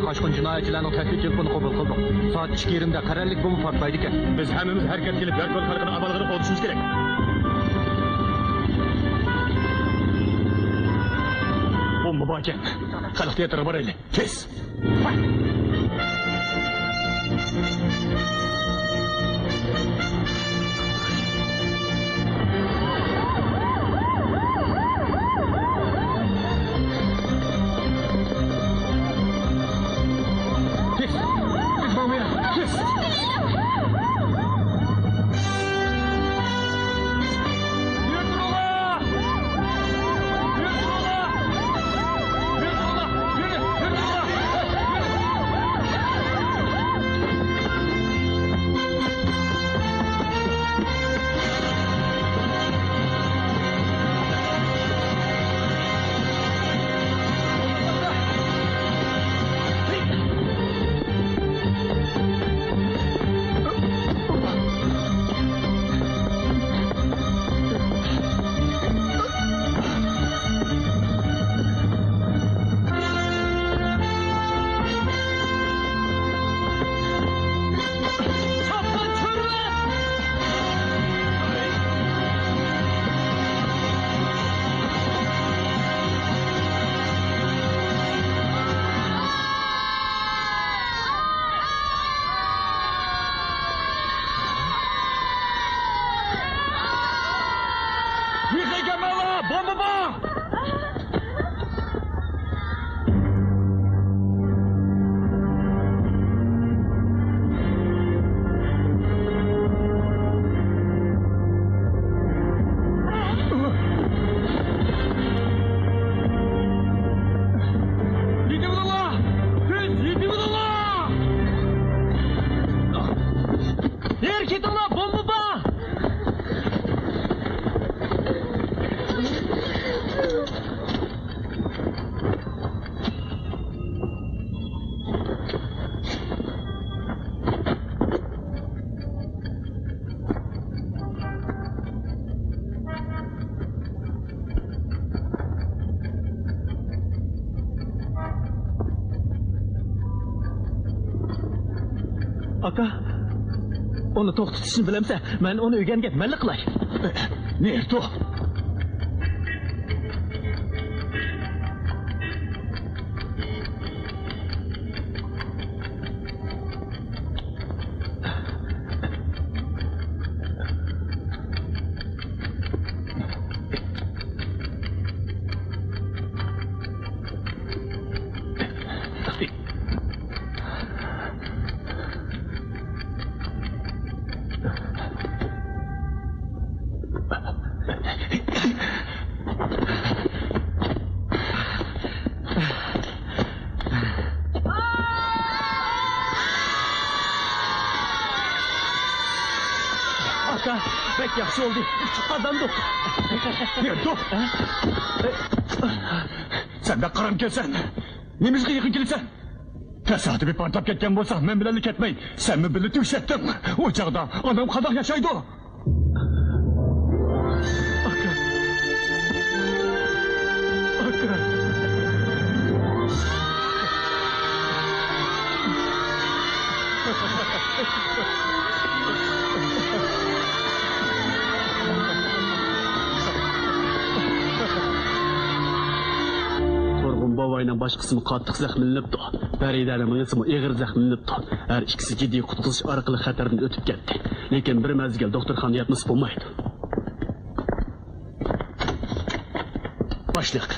ئاشقۇن جىنايەتچىلەرنىڭ تەھدىت تېلېفونىنى قوبۇل قىلدۇق. سائەت ئىككى يېرىمدە قەرەللىك بومبا پارتلايدىكەن. بىز ھەممىمىز ھەرىكەتكە كېلىپ، دەرھال خەلقنى ئامانلىقىنى قوغدىشىمىز كېرەك. بومبا باركەن. خەلق تىياتىرىغا بارايلى. تېز! يىغىلغانلار، بومبا بار! يېتىۋېلىڭلار! تېز يېتىۋېلىڭلار! نېرى كېتىڭلار، بومبا بار! ئاكا، ئۇنى توختىتىشنى بىلەمسەن؟ مەن ئۇنى ئۆگەنگەن، مەنلا قىلاي. نېرتو! ئاكا، بەك ياخشى بولدى. قازاندۇق. يۈر، توختا. سەن بەك قارامكەنسەن. نېمە ئىشقا يېقىن كېلىسەن؟ تاسادىپىي پارتلاپ كەتكەن بولساڭ، مەن بىلەنلا كەتمەي، سەنمۇ بىللە تۈگىسەتتىڭ. ئۇ چاغدا ئانام قانداق ياشايدۇ؟ ئاكا. ئاكا. تۇرغۇن بوۋاينىڭ باش قىسمى قاتتىق زەخىملىنىپتۇ. پەرىدەنىڭ مېڭىسىمۇ ئېغىر زەخىملىنىپتۇ. ھەر ئىككىسى جىددىي قۇتقۇزۇش ئارقىلىق خەتەردىن ئۆتۈپ كەتتى. لېكىن بىر مەزگىل دوختۇرخانىدا ياتمىسا بولمايدۇ. باشلىق،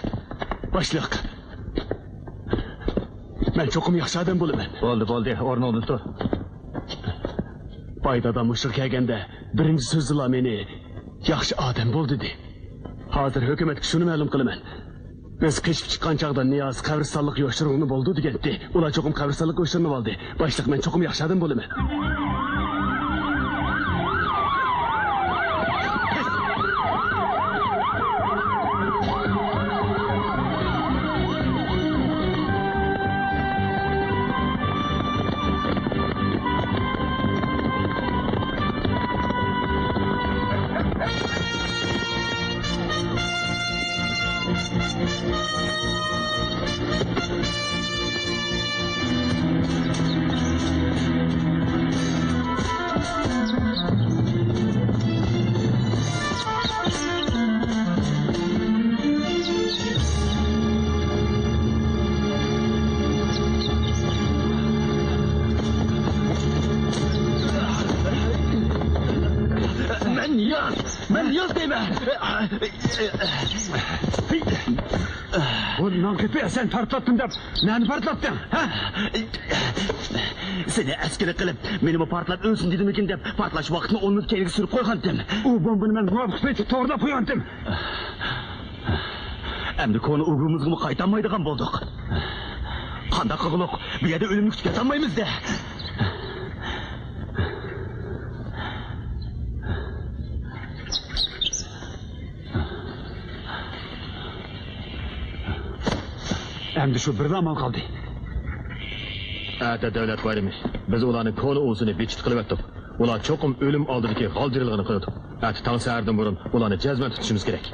باشلىق. مەن چوقۇم ياخشى ئادەم بولىمەن. بولدى، بولدى، ئورنۇڭدىن تۇر. باي دادام مۇشۇغا كەلگەندە بىرىنچى سۆزىلا مېنى ياخشى ئادەم بول دېدى. ھازىر ھۆكۈمەتكە شۇنى مەلۇم قىلىمەن. بىز قېچىپ چىققان چاغدا نىياز قەبرىستانلىققا يوشۇرۇنغىنى بولىدۇ دېگەنتى. ئۇلار چوقۇم قەبرىستانلىققا يوشۇرۇنۇۋالدى. باشلىق، مەن چوقۇم ياخشى ئادەم بولىمەن. نىياز! مەن نىياز دەيمەن! بۇ نانقېپى سەن پارتلاتتىم دەپ نەنى پارتلاتتىڭ؟ ھە؟ سېنى ئەسكىلىك قىلىپ، مېنىمۇ پارتلاپ ئۆلسۇن دېدىمىكىن دەپ، پارتلاش ۋاقتىنى ئون مىنۇت كەينىگە سۈرۈپ قويغانتىم. ئۇ بومبىنى مەن مۇۋاپىق پېتى تورلاپ قويغانتىم. ئەمدى كونا ئۇگىمىزغىمۇ قايتالمايدىغان بولدۇق. قانداق قىلغۇلۇق؟ بۇ يەردە ئۆلۈمنى كۈتۈۋېتەلمەيمىز-دە. ئەمدى شۇ بىرلا ئامال قالدى. ئەتە دۆلەت بايرىمى. بىز ئۇلارنى كونا ئۇۋىسىنى بىچىت قىلىۋەتتۇق. ئۇلار چوقۇم ئۆلۈم ئالدىدىكى غال جىرىلغىنى قىلىدۇ. ئەتە تاڭ سەھەردىن بۇرۇن ئۇلارنى جەزمەن تۇتۇشىمىز كېرەك.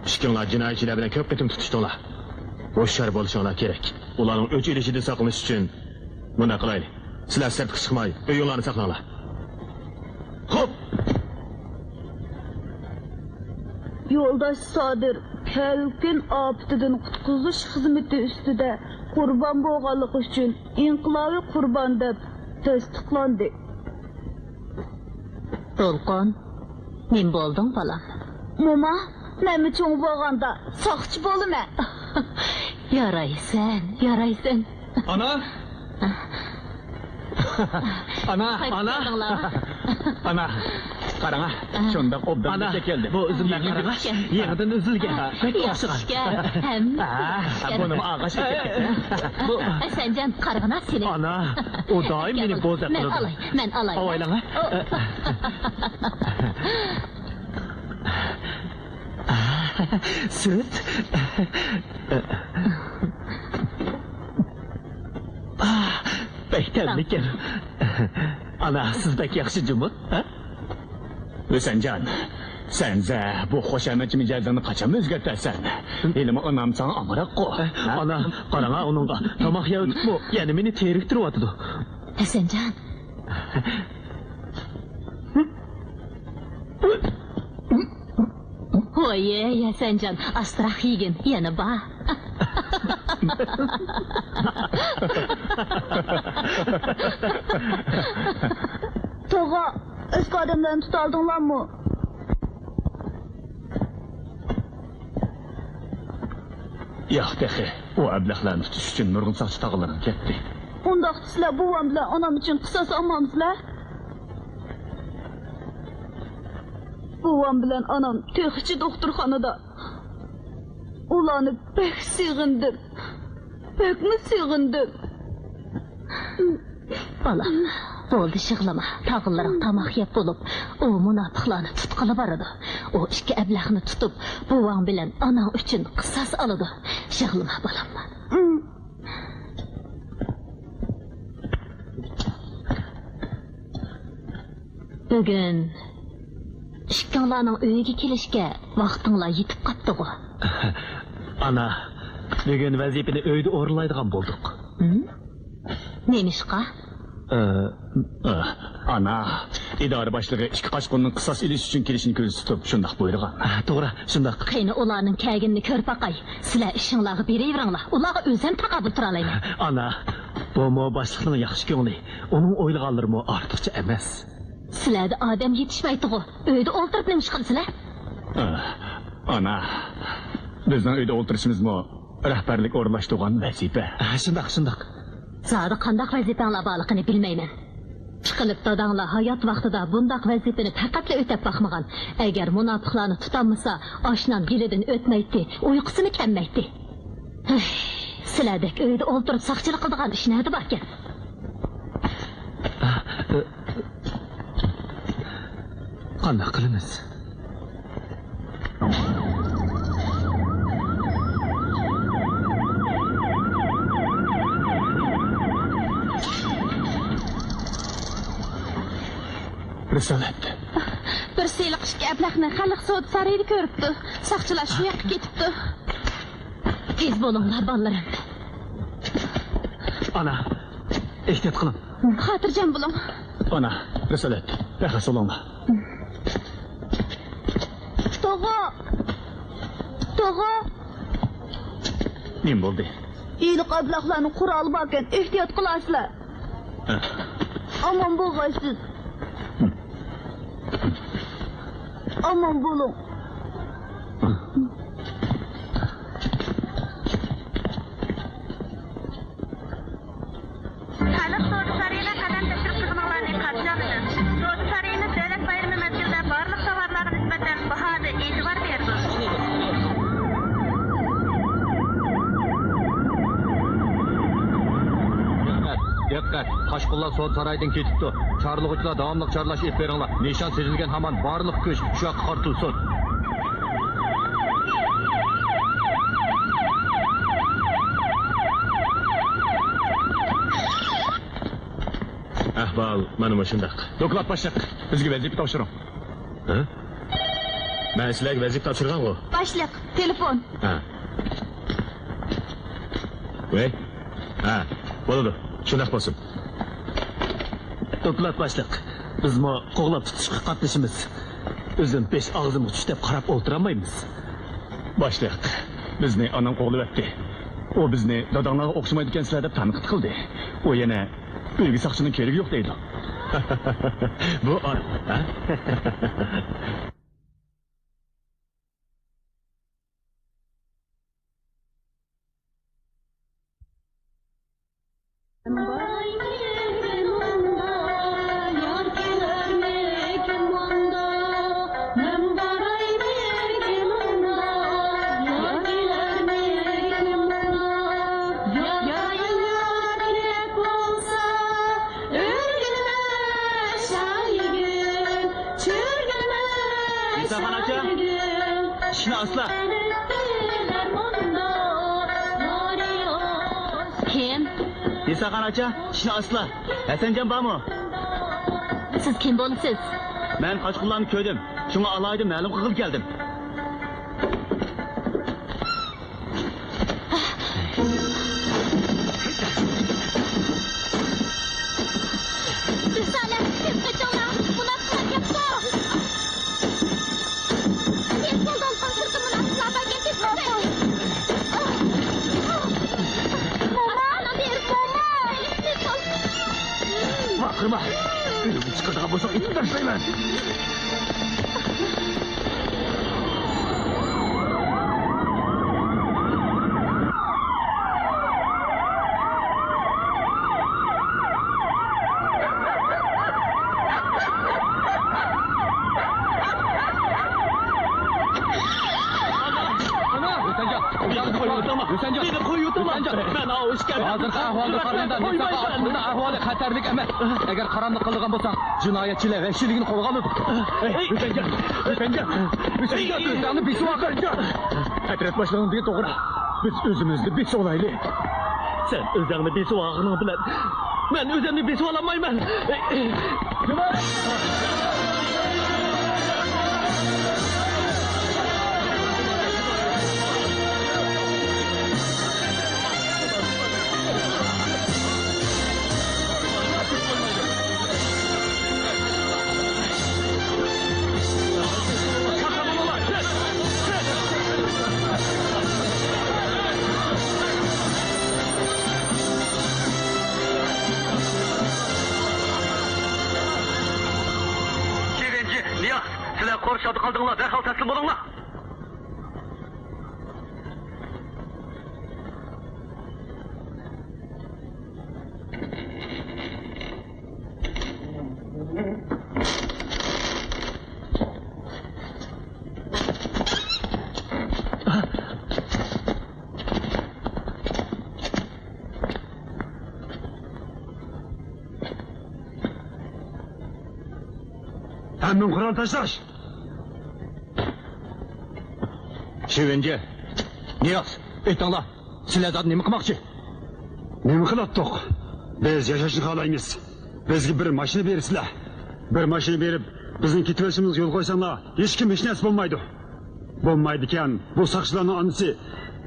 ئىككىڭلار جىنايەتچىلەر بىلەن كۆپ قېتىم تۇتۇشتۇڭلار. ھوشيار بولۇشۇڭلار كېرەك. ئۇلارنىڭ ئۆچ ئېلىشىدىن ساقلىنىش ئۈچۈن مۇنداق قىلايلى. سىلەر سىرتقا چىقماي، ئۆيۈڭلارنى ساقلاڭلار. خوپ! يولداش سادىر كەلكۈن ئاپىتىدىن قۇتقۇزۇش خىزمىتى ئۈستىدە قۇربان بولغانلىقى ئۈچۈن ئىنقىلابىي قۇربان دەپ تەستىقلاندى. دولقۇن، نېمە بولدۇڭ، بالام؟ موما، مەنمۇ چوڭ بولغاندا ساقچى بولىمەن. يارايسەن، يارايسەن. ئانا! ئانا، قايتىپ ئانا! كەلدىڭلارمۇ؟ ئانا، قاراڭا، شۇنداق ئوبدان ئانا، كەلدىم. بۇ ئۈزۈملەر قاراڭا، يېڭىدىن ئۈزۈلگەن. بەك ياخشى ئىكەن. ھەممە ئا، ياخشى ئىكەن. بۇنىمۇ ئاغاش ئىكەن. بۇ ھەسەنجان، قارىغىنا سېنى. ئانا، ئۇ دائىم مېنى بوزەك قىلىدۇ. مەن ئالاي، مەن ئالاي. ئاۋايلاڭ. ئو. سۈت. بەك تەملىكەن. ئانا، سىز بەك ياخشى جۇمۇ، ھە؟ ھۈسەنجان، سەن زە بۇ خۇشامەتچى مىجەزىڭنى قاچان ئۆزگەرتەرسەن؟ ھېلىمۇ ئانام ساڭا ئامراققۇ، ھە؟ ئانا، قاراڭا ئۇنىڭغا. تاماق يەۋېتىپمۇ يەنە مېنى تېرىكتۈرۈۋاتىدۇ. ھەسەنجان. ھوي، ھەسەنجان، ئاستىراق يېگىن، يەنە بار. توغا، ئۆسكە ئادەملەرنى تۇتالدىڭلارمۇ؟ ياق تېخى. ئۇ ئەبلەخلەرنى تۇتۇش ئۈچۈن نۇرغۇن ساقچى تاغىلىرىغا كەتتى. ئۇنداقتا سىلەر بوۋام بىلەن ئانام ئۈچۈن قىساس ئالمامسىلەر؟ بوۋام بىلەن ئانام تېخىچە دوختۇرخانىدا. ئۇلارنى بەك سېغىندىم. بەكمۇ سېغىندىم. بالام، بولدى يىغلىما. تاغىلىرىڭ تاماق يەپ بولۇپ، ئۇ مۇناپىقلارنى تۇتقىلى بارىدۇ. ئۇ ئىككى ئەبلەخنى تۇتۇپ، بوۋاڭ بىلەن ئاناڭ ئۈچۈن قىساس ئالىدۇ. يىغلىما، بالام. بۈگۈن ئىككىڭلارنىڭ ئۆيگە كېلىشكە ۋاقتىڭلار يېتىپ قاپتىغۇ؟ ئانا، بۈگۈن ۋەزىپىنى ئۆيدە ئورۇنلايدىغان بولدۇق. ھىم؟ نېمىشقا؟ ئى، ئى، ئانا، ئىدارە باشلىقى ئىككى قاچقۇننىڭ قىساس ئېلىش ئۈچۈن كېلىشىنى كۆزدە تۇتۇپ شۇنداق بۇيرۇغان. ھە، توغرا، شۇنداق. قېنى، ئۇلارنىڭ كەلگىنىنى كۆرۈپ باقاي. سىلەر ئىشىڭلارغا بېرىۋېرىڭلار، ئۇلارغا ئۆزۈم تاقابىل تۇرالايمەن. ئانا، بۇمۇ باشلىقنىڭ ياخشى كۆڭلى، ئۇنىڭ ئويلىغانلىرىمۇ ئارتۇقچە ئەمەس. سىلەردە ئادەم يېتىشمەيتتىغۇ، ئۆيدە ئولتۇرۇپ نېمە ئىش قىلىسىلەر؟ ئانا، بىزنىڭ ئۆيدە ئولتۇرۇشىمىزمۇ رەھبەرلىك ئورۇنلاشتۇرغان ۋەزىپە. ھە، شۇنداق، شۇنداق. زادى قانداق ۋەزىپەڭلار بارلىقىنى بىلمەيمەن. ئىشقىلىپ، داداڭلار ھايات ۋاقتىدا بۇنداق ۋەزىپىنى پەقەتلا ئۆتەپ باقمىغان. ئەگەر مۇناپىقلارنى تۇتالمىسا، ئاش-نان گېلىدىن ئۆتمەيتتى، ئۇيقۇسىمۇ كەممەيتتى. ھەي، سىلەردەك ئۆيدە ئولتۇرۇپ ساقچىلىق قىلىدىغان ئىش نەدە باركەن؟ قانداق قىلىمىز؟ رىسالەت. بىر سېلىق ئىككى ئەبلەخنى خەلق سودا سارىيىدا كۆرۈپتۇ. ساقچىلار شۇ ياققا كېتىپتۇ. تېز بولۇڭلار، بالىلىرىم. ئانا، ئېھتىيات قىلىڭ. خاتىرجەم بولۇڭ. ئانا، رىسالەت، تېخى سولۇڭلار. توغا! توغا! نېمە بولدى؟ ھېلىقى ئەبلەخلەرنىڭ قورالى باركەن، ئېھتىيات قىلارسىلەر. ھە. ئامان بولغايسىز. ئامان بولۇڭ. خەلق سودا سارىيىغا قەدەم تەشرىپ قىلغىنىڭلارنى قارشى ئالىمەن. سودا سارىيىمىز دۆلەت بايرىمى مەزگىلىدە بارلىق تاۋارلارغا نىسبەتەن باھادا ئېتىبار بېرىدۇ. دىققەت، دىققەت! قاچقۇنلار سودا سارايىدىن كېتىپتۇ. چارلىغۇچىلار داۋاملىق چارلاش ئېلىپ بېرىڭلار. نىشان سېزىلگەن ھامان بارلىق كۈچ شۇ ياققا قارىتىلسۇن. ئەھۋال مانا مۇشۇنداق. دوكلات باشلىق، بىزگە ۋەزىپە تاپشۇرۇڭ. ھە؟ مەن سىلەرگە ۋەزىپە تاپشۇرغانغۇ؟ باشلىق، تېلېفون. ھە. ۋەي. ھە، بولىدۇ. شۇنداق بولسۇن. دوكلات باشلىق، بىزمۇ قوغلاپ تۇتۇشقا قاتنىشىمىز. ئۆزىمىز بېش ئاغزىمىغا چۈش دەپ قاراپ ئولتۇرالمايمىز. باشلىق، بىزنى ئانام قوغلىۋەتتى. ئۇ بىزنى داداڭلارغا ئوخشىمايدىكەنسىلەر دەپ تەنقىد قىلدى. ئۇ يەنە ئۆيگە ساقچىنىڭ كېرىكى يوق دەيدۇ. بۇ ئا-، ھە؟ ئىساخان ئاچا، ئىشىكنى ئاچلا. كىم؟ ئىساخان ئاچا، ئىشىكنى ئاچلا. ھەسەنجان بارمۇ؟ سىز كىم بولىسىز؟ مەن قاچقۇنلارنى كۆردۈم، شۇڭا ئالاھىدە مەلۇم قىلغىلى كەلدىم. رىسالە، تېز قېچىڭلار! مۇناپىقلار كەپتۇ! تېز بول، دولقۇن سىرتى مۇناپىقلار باركەن، تېز قېچىڭ! موما! ئانا بېرىپ، موما! تېز بول! ۋارقىرىما! ئۆلۈمنى چىقىرىدىغان بولساڭ، ئېتىپ تاشلايمەن! ئانا! ئانا! ھۈسەنجان! ھۈسەنجان! مېنى قويۇۋېتىڭلار! ھۈسەنجان! مەن ئاۋۇ ئىشكەنجە! ھازىرقى ئەھۋالدىن قارىغاندا، نىساخان ئاخۇندا ئەھۋالى خەتەرلىك ئەمەس. ئەگەر قاراملىق قىلىدىغان بولساڭ، جىنايەتچىلەر ۋەھشىيلىكىنى قولغا ئالىدۇ. ھەي، ھۈسەنجان! ھۈسەنجان! ھۈسەنجان! ئۆزۈڭنى بېسىۋال! ھۈسەنجان! ئەترەت باشلىقىنىڭ دېگىنى توغرا. بىز ئۆزىمىزنى بېسىۋالايلى. سەن ئۆزۈڭنى بېسىۋالغىنىڭ بىلەن مەن ئۆزۈمنى بېسىۋالالمايمەن. شېۋەنجى، نىياز، سىلەر قورشاۋدا قالدىڭلار، دەرھال تەسلىم بولۇڭلار! ھەممىڭ قورال تاشلاش! شېۋەنجى، نىياز، ئېيتىڭلار، سىلەر زادى نېمە قىلماقچى؟ نېمە قىلاتتۇق؟ بىز ياشاشنى خالايمىز. بىزگە بىر ماشىنا بېرىسىلەر. بىر ماشىنا بېرىپ، بىزنىڭ كېتىۋېلىشىمىزغا يول قويساڭلار، ھېچكىم ھېچ نەرسە بولمايدۇ. بولمايدىكەن، بۇ ساقچىلارنىڭ ئانىسى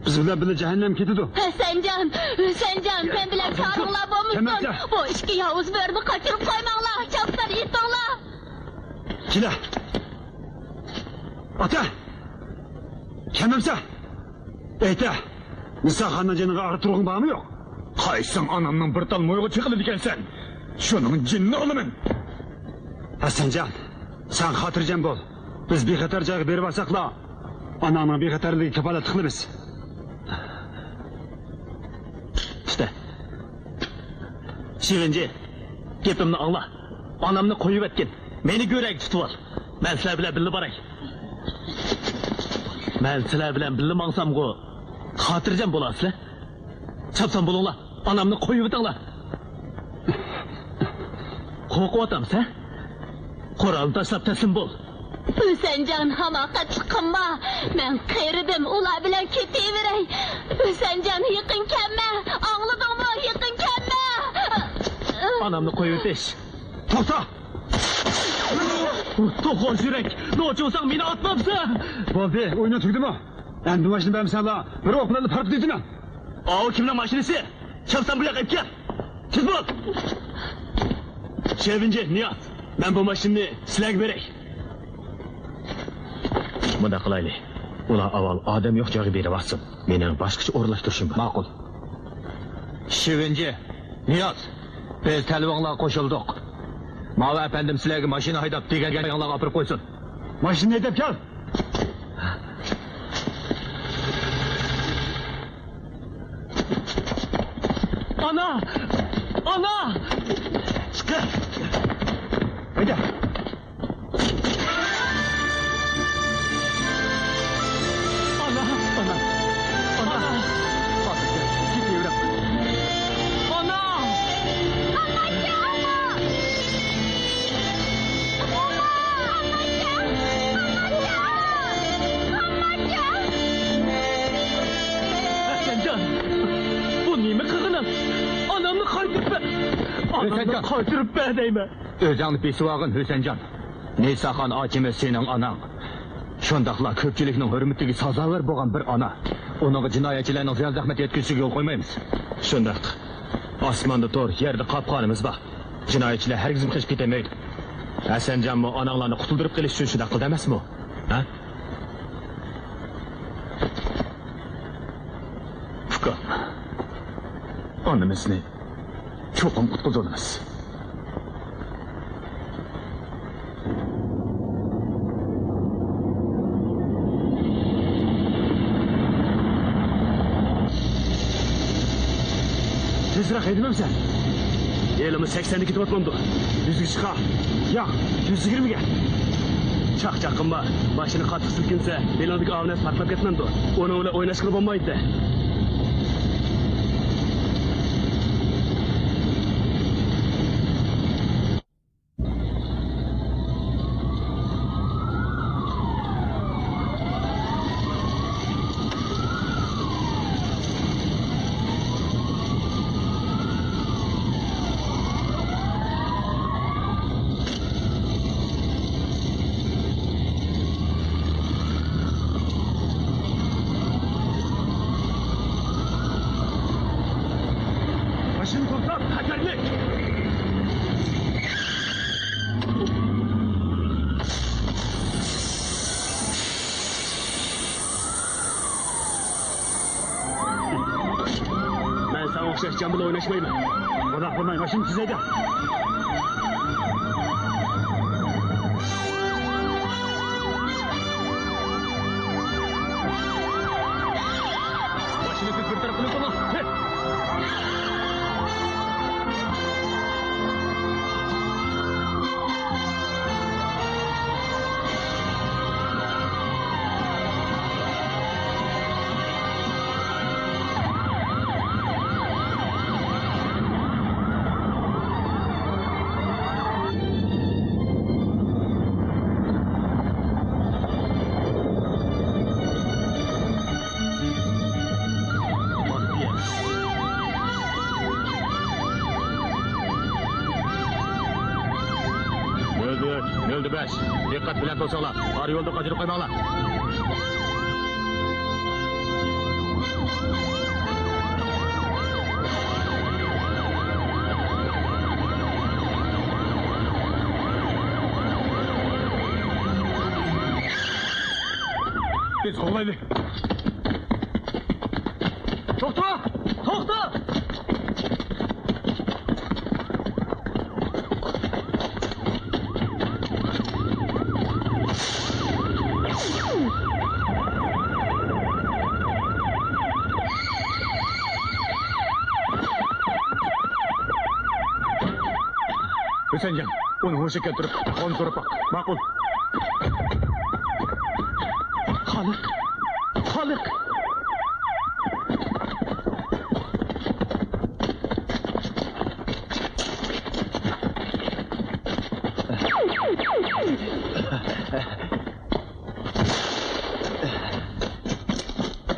بىز بىلەن بىللە جەھەننەمگە كېتىدۇ. ھۈسەنجان، ھۈسەنجان، سەن بىلەن كارىڭلار بولمىسۇن. بۇ ئىككى ياۋۇز بۆرىنى قاچۇرۇپ قويماڭلار، چاپسان ئېتىڭلار. كېلە. ئاتا! كەلمەمسە! ئېيتە! نىساخاننىڭ جېنىغا ئارا تۇرغۇڭ بارمۇ يوق؟ قايسىڭ ئانامنىڭ بىر تال مويىغا چېقىلىدىكەنسەن؟ شۇنىڭ جېنىنى ئالىمەن! ھەسەنجان، سەن خاتىرجەم بول. بىز بىخەتەر جايغا بېرىپ بارساقلا، ئاناڭنىڭ بىخەتەرلىكىگە كاپالەتلىك قىلىمىز. ئۇستا. شىۋىنجى، گېپىمنى ئاڭلا. ئانامنى قويۇۋەتكىن. مېنى گۆرەگە تۇتۇۋال. مەن سىلەر بىلەن بىللە باراي. مەن سىلەر بىلەن بىللە ماڭسامغۇ، خاتىرجەم بولارسىلەر. چاپسان بولۇڭلار، ئانامنى قويۇۋېتىڭلار. قورقۇۋاتامسەن؟ قورالنى تاشلاپ تەسلىم بول. ھۈسەنجان، ھاماقەتلىك قىلما. مەن قېرىدىم، ئۇلار بىلەن كېتىۋېرەي. ھۈسەنجان، يېقىن كەلمە. ئاڭلىدىڭمۇ؟ يېقىن كەلمە. ئانامنى قويۇۋېتىش. توختا! توقۇغان يۈرەك، نوچىۋالساڭ مېنى ئاتمامسەن؟ بولدى، ئويۇن تۈگىدىمۇ؟ ئەمدى ماشىنا بەرمىسەڭلا، بىر ئوق بىلەن پارتلاپ كېتىمەن. ئاۋۇ كىمنىڭ ماشىنىسى؟ چاپسان بۇ ياققا ئېلىپ كەل. تېز بول! شېۋىنجى، نىياز، مەن بۇ ماشىنىنى سىلەرگە بېرەي. مۇنداق قىلايلى، ئۇلار ئاۋۋال ئادەم يوق جايغا بېرىۋاتسۇن. مېنىڭ باشقىچە ئورۇنلاشتۇرۇشۇم بار. ماقۇل. شېۋىنجى، نىياز، بىز تەلۋەڭلارغا قوشۇلدۇق. ماۋۇ ئەپەندىم سىلەرگە ماشىنا ھەيدەپ دېگەن جايىڭلارغا ئاپىرىپ قويسۇن. ماشىنىنى ھەيدەپ كەل. ئانا! ئانا! چىقىڭ! ھەيدە! ئانا! ئانا! ئانا! ئانا! كېتىۋېرىڭ! ئانا! ئاناجان! ھەسەنجان، بۇ نېمە قىلغىنىڭ؟ ئانامنى قايتۇرۇپ بەر! ئانامنى ھەسەنجان! قايتۇرۇپ بەر دەيمەن! ئۆزۈڭنى بېسىۋالغىن، ھۈسەنجان. نىساخان ئاچىمىز سېنىڭ ئاناڭ. شۇنداقلا كۆپچىلىكنىڭ ھۆرمىتىگە سازاۋەر بولغان بىر ئانا. ئۇنىڭغا جىنايەتچىلەرنىڭ زىيان-زەخمەت يەتكۈزۈشىگە يول قويمايمىز. شۇنداق. ئاسماندا تور، يەردە قاپقانىمىز بار. جىنايەتچىلەر ھەرگىزمۇ قېچىپ كېتەلمەيدۇ. ھەسەنجانمۇ ئاناڭلارنى قۇتۇلدۇرۇپ قېلىش ئۈچۈن شۇنداق قىلدى ئەمەسمۇ؟ ھە؟ ئۇكام، ئانىمىزنى چوقۇم قۇتقۇزالمىز. تېزرەك ھەيدىمەمسەن؟ ھېلىمۇ سەكسەندە كېتىۋاتمامدۇ؟ يۈزگە چىقار. ياق، يۈز يىگىرمىگە. چاقچاق قىلما. ماشىنا قاتتىق سىلكىنسە، بېلىڭدىكى ئاۋنەس پارتلاپ كەتمەمدۇ؟ ئۇنىڭ بىلەن ئويناشقىلى بولمايدۇ. ماشىنا توختات، خەتەرلىك! مەن ساڭا ئوخشاش جان بىلەن ئويناشمايمەن. بۇنداق بولماي، ماشىنىنى تېز ھەيدە. ماشىنىنى بىر تەرەپ قىلىپ قويۇڭ. ھەي! نۆلدە ئۈچ، نۆلدە بەش. دىققەت بىلەن توسۇڭلار. ئارا يولدا قاچۇرۇپ قويماڭلار. بىز قوغلايلى. توختا! توختا! ھۈسەنجان، ئۇنى ھوشىغا كەلتۈرۈپ، ئاھۋالىنى سوراپ باق. ماقۇل. خالىق! خالىق!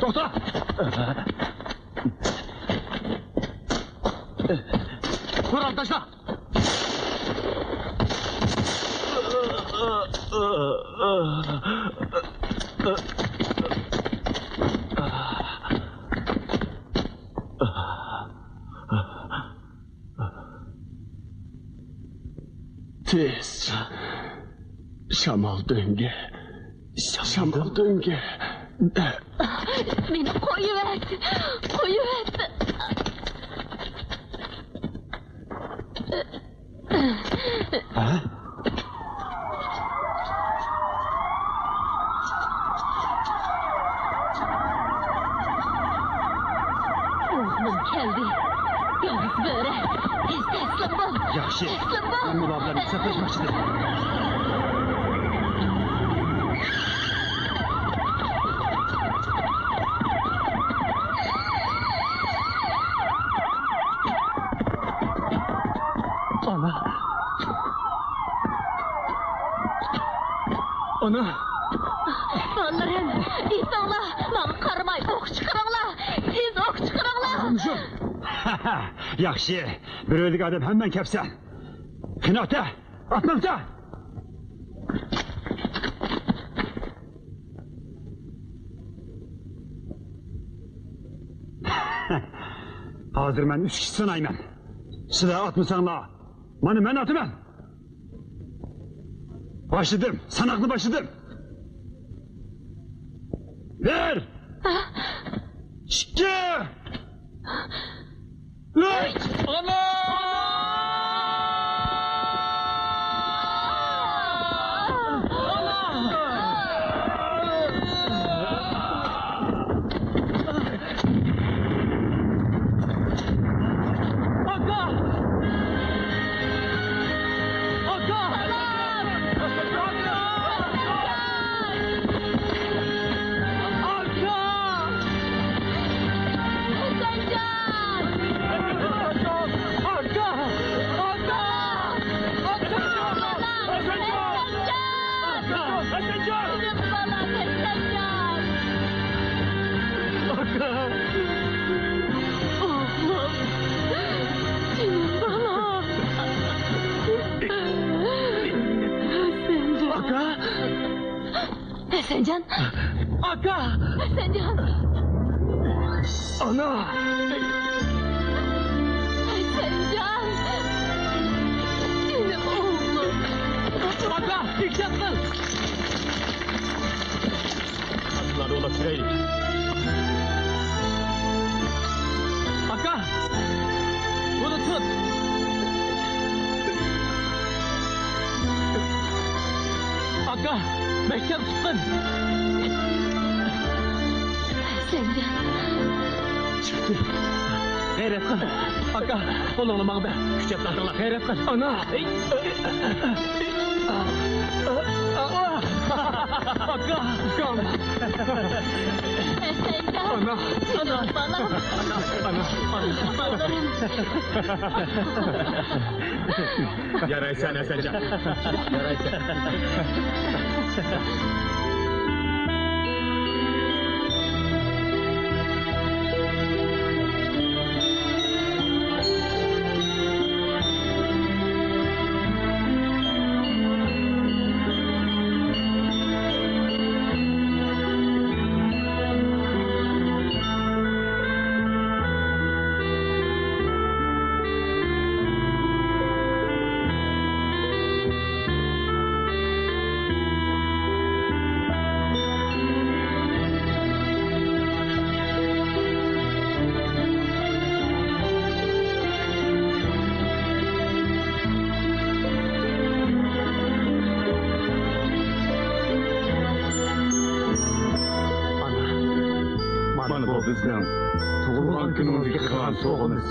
توختا! قورالنى تاشلا! تېز. شامال دۆڭگە. شامال دۆڭگە. مېنى قويۇۋەت. قويۇۋەت. ھە؟ ئوغلۇم كەلدى. يالغۇز بۆرە. تېز تەسلىم بول. ياخشى. تەسلىم بول. مەن مۇلار بىلەن سەپلەشمەكچىدىم. ئانا. ئانا. بالىلىرىم، ئېسىڭلار، ماڭا قارىماي ئوق چىقىرىڭلار. تېز ئوق چىقىرىڭلار. ياخشى. بىر ئۆيدىكى ئادەم ھەممەڭ كەپسەن. قېنى ئاتا، ئاتمامسا؟ ھازىر مەن ئۈچ كىشى سانايمەن. سىلەر ئاتمىساڭلار، مانا مەن ئاتىمەن. باشلىدىم، ساناقنى باشلىدىم. بىر، ئىككى، ئۈچ! ئانا! ئاكا! ئاكا! ئاكا! ئاكا! ھەسەنجان! ئاكا! ئاكا! ئاكا! ھەسەنجان! ھەسەنجان! مېنىڭ بالام ھەسەنجان! ئاكا! ئوغلۇم! جېنىم بالام! ھەسەنجان! ئاكا! ھەسەنجان! ئاكا! ھەسەنجان! ئانا! ھەسەنجان! جېنىم ئوغلۇم! ئاكا! ئېھتىيات قىل! ئاشۇلارنى ئويلاپ يۈرەيلى. ئاكا! بۇنى تۇت! ئاكا! مەھكەم تۇتقىن! سەنجان. چىقتى. غەيرەت قىل. ئاكا، قولۇڭنى ماڭا بەر. كۈچەپ تارتىڭلار. غەيرەت قىل. ئانا! ئاكا! ئاكام! ئەسەيدە! ئانا! ئانا! بالام! ئانا! ئانا! بالىلىرىم! يارايسەن، ھەسەنجان. يارايسەن. ئانا، مانا بۇ بىزنىڭ تۇغۇلغان كۈنىڭىزگە قىلغان سوۋغىمىز.